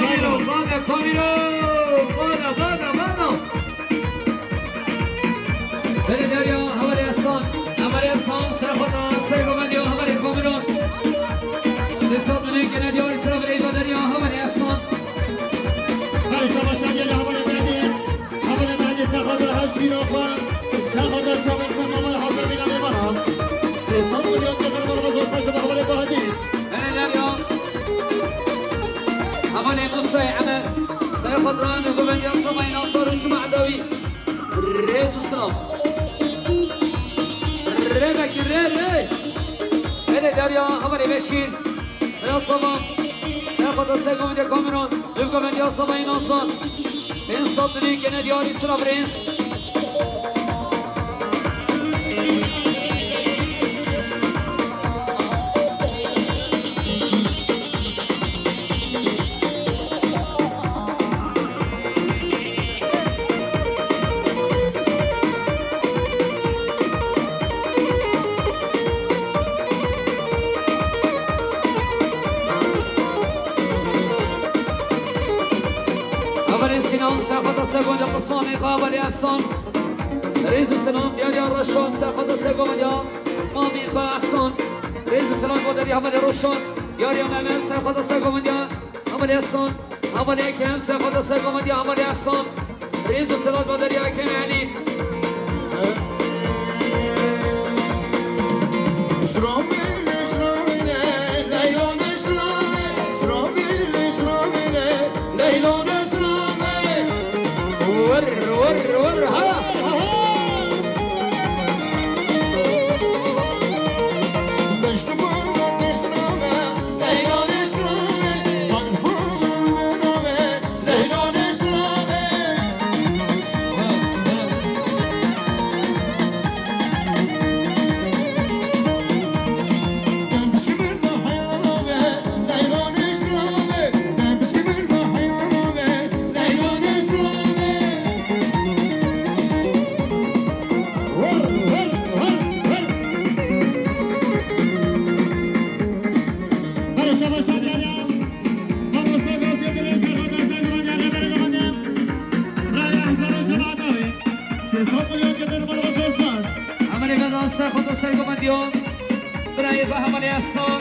Kamîro, bana, kamîro, bana, bana, bana. Belê derya hevalê Eslan, hevalê Eslan, serxweta Seygovendiya hevalê Komiran. Sê sed milyon gene diyarî sira bireyva derya hevalê Eslan. Belê şabaş derya hevalê Mehdi, hevalê Mehdi serxweta hevşîra xwe, serxweta çavê xwe mama hazir bîne bê bana. Sê sed milyon gene bana zor xweş hevalê Bahadî. Belê derya hevalê Musayê Emer, serxweta Govendiya Samayê Nasar û Çuma Edawî. Rêz û silav. Rê vekî, rê, rê. Belê derya hevalê Beşîr. Rêz salam. Serxweta Seygovendiya Komiran. Govendiya Samayê Nasar. Pênc sed milyon gene diyarî sira birêz. Hevalê Sinan, serxweta Seygovendiya Qismanê, hevalê Ehsan. Rêz û silav, diyariya Reşan, serxweta Seygovendiya. Mamî xwe Ehsan. Rêz û silav, diyariya hevalê Reşan. Diyariya Mehmet, serxweta Seygovendiya. Hevalê Ehsan, hevalê Ekrem, serxweta Seygovendiya, hevalê Ehsan. Rêz û silav ba derya Kemê Elî. Wir, wir, wir, ha! Hevalê Vedan Serxweta Sergovendiyan, birayê xwe Hevalê Efsan,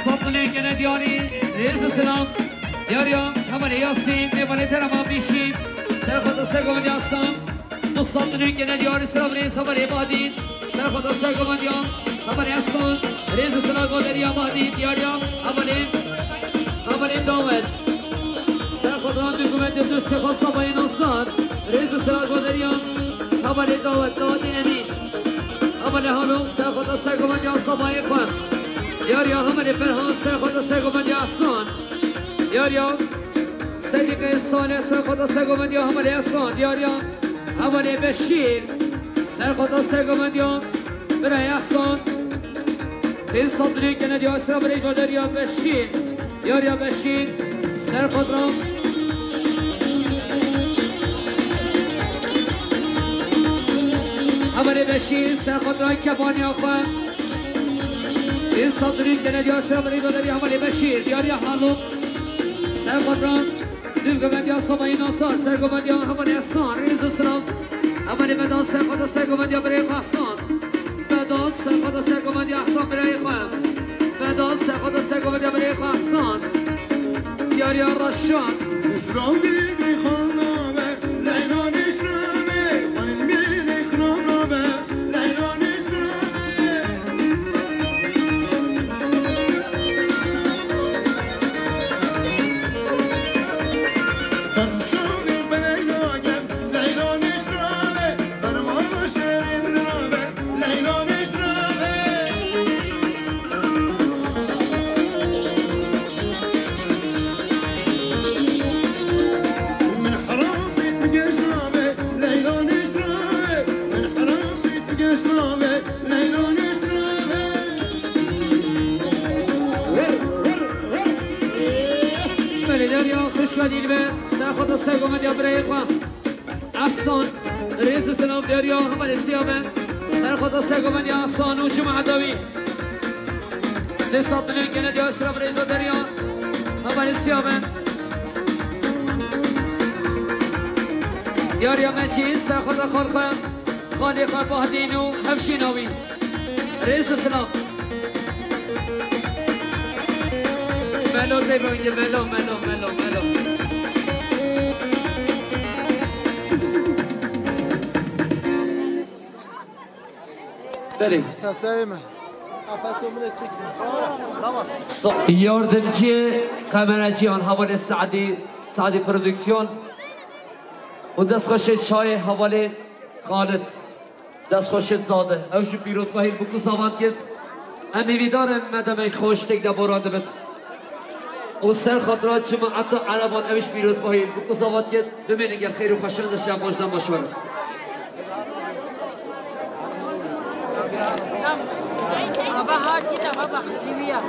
sed milyon kene diyarî, rêz û silav. Diyariya Hevalê Yasîn, mêvanê te re ma bîşî, Serxweta Sergovendiyan Efsan, du sed milyon kene diyarî, silav rêz Hevalê Badîn, Serxweta Sergovendiyan, Hevalê Efsan, rêz û silav ba derya Badîn, diyariya Hevalê, Hevalê Dawet. Serxweta Dûgumetê Dustê xwe Sabayê Nasar, rêz û silav ba derya Hevalê Dawet, Dawetê Emîn. Hevalê Halo, Serxweta Sergovendiya Sabayê xwe. Diyariya Hevalê Ferhan, Serxweta Sergovendiya Ehsan. Diyariya Sedîqê Salih, Serxweta Sergovendiya Hevalê Ehsan. Diyariya Hevalê Beşîr, Serxweta Sergovendiya birayê Ehsan. Pênc sed milyon kene diya sira birê ba derya Beşîr. Diyariya Beşîr, Serxweta. Hevalê Beşîr, Serxweta kebaniya xwe. Pênc sed milyon kene diya sira birê ba derya Hevalê Beşîr. Diyariya Halo, Serxweta. Dûguvendiya Sabayê Nasar, Sergovendiya Hevalê Ehsan, rêz û silav. Hevalê Vedan Serxweta Sergovendiya birê xwe Ehsan. Vedat Serxweta Sergovendiya Ehsan birayê xwe. Vedat Serxweta Sergovendiya birê xwe Ehsan. Diyariya Reşat. Belê, diyariya xwişka Dîlber, Serxweta Sergovendiya birayê xwe. Ehsan, rêz û silav diyariya Hevalê Siyaven, Serxweta Sergovendiya Ehsan û cemaeta wî. Sê sed milyon kene diya sira birêz ba derya Hevalê Siyaven. Diyariya Mecîd, Serxweta xal xwe, xalê xwe Bahdîn û hevşîna wî. Rêz û silav. Melo tê bingê, melo, melo, melo, melo. Belê. Seserê me. Efeso min ê çek. Tamam. Yardımcı kameracıyan Hevalê Sadî, Sadî Prodüksiyon û destxweşê çayê Hevalê Xalid. Destxweşê Zade. Ew jî pîrozbahî li Bûk û Zavat girt. Em hêvîdar in me demê xweş têk de boran dibit. Û ser xatira cemaeta Ereban ew jî pîrozbahî li Bûk û Zavat girt. Bimînin gel xêr û xweşan de şev xweş dem baş werin. Ava hatî de, ava xicî wî ya.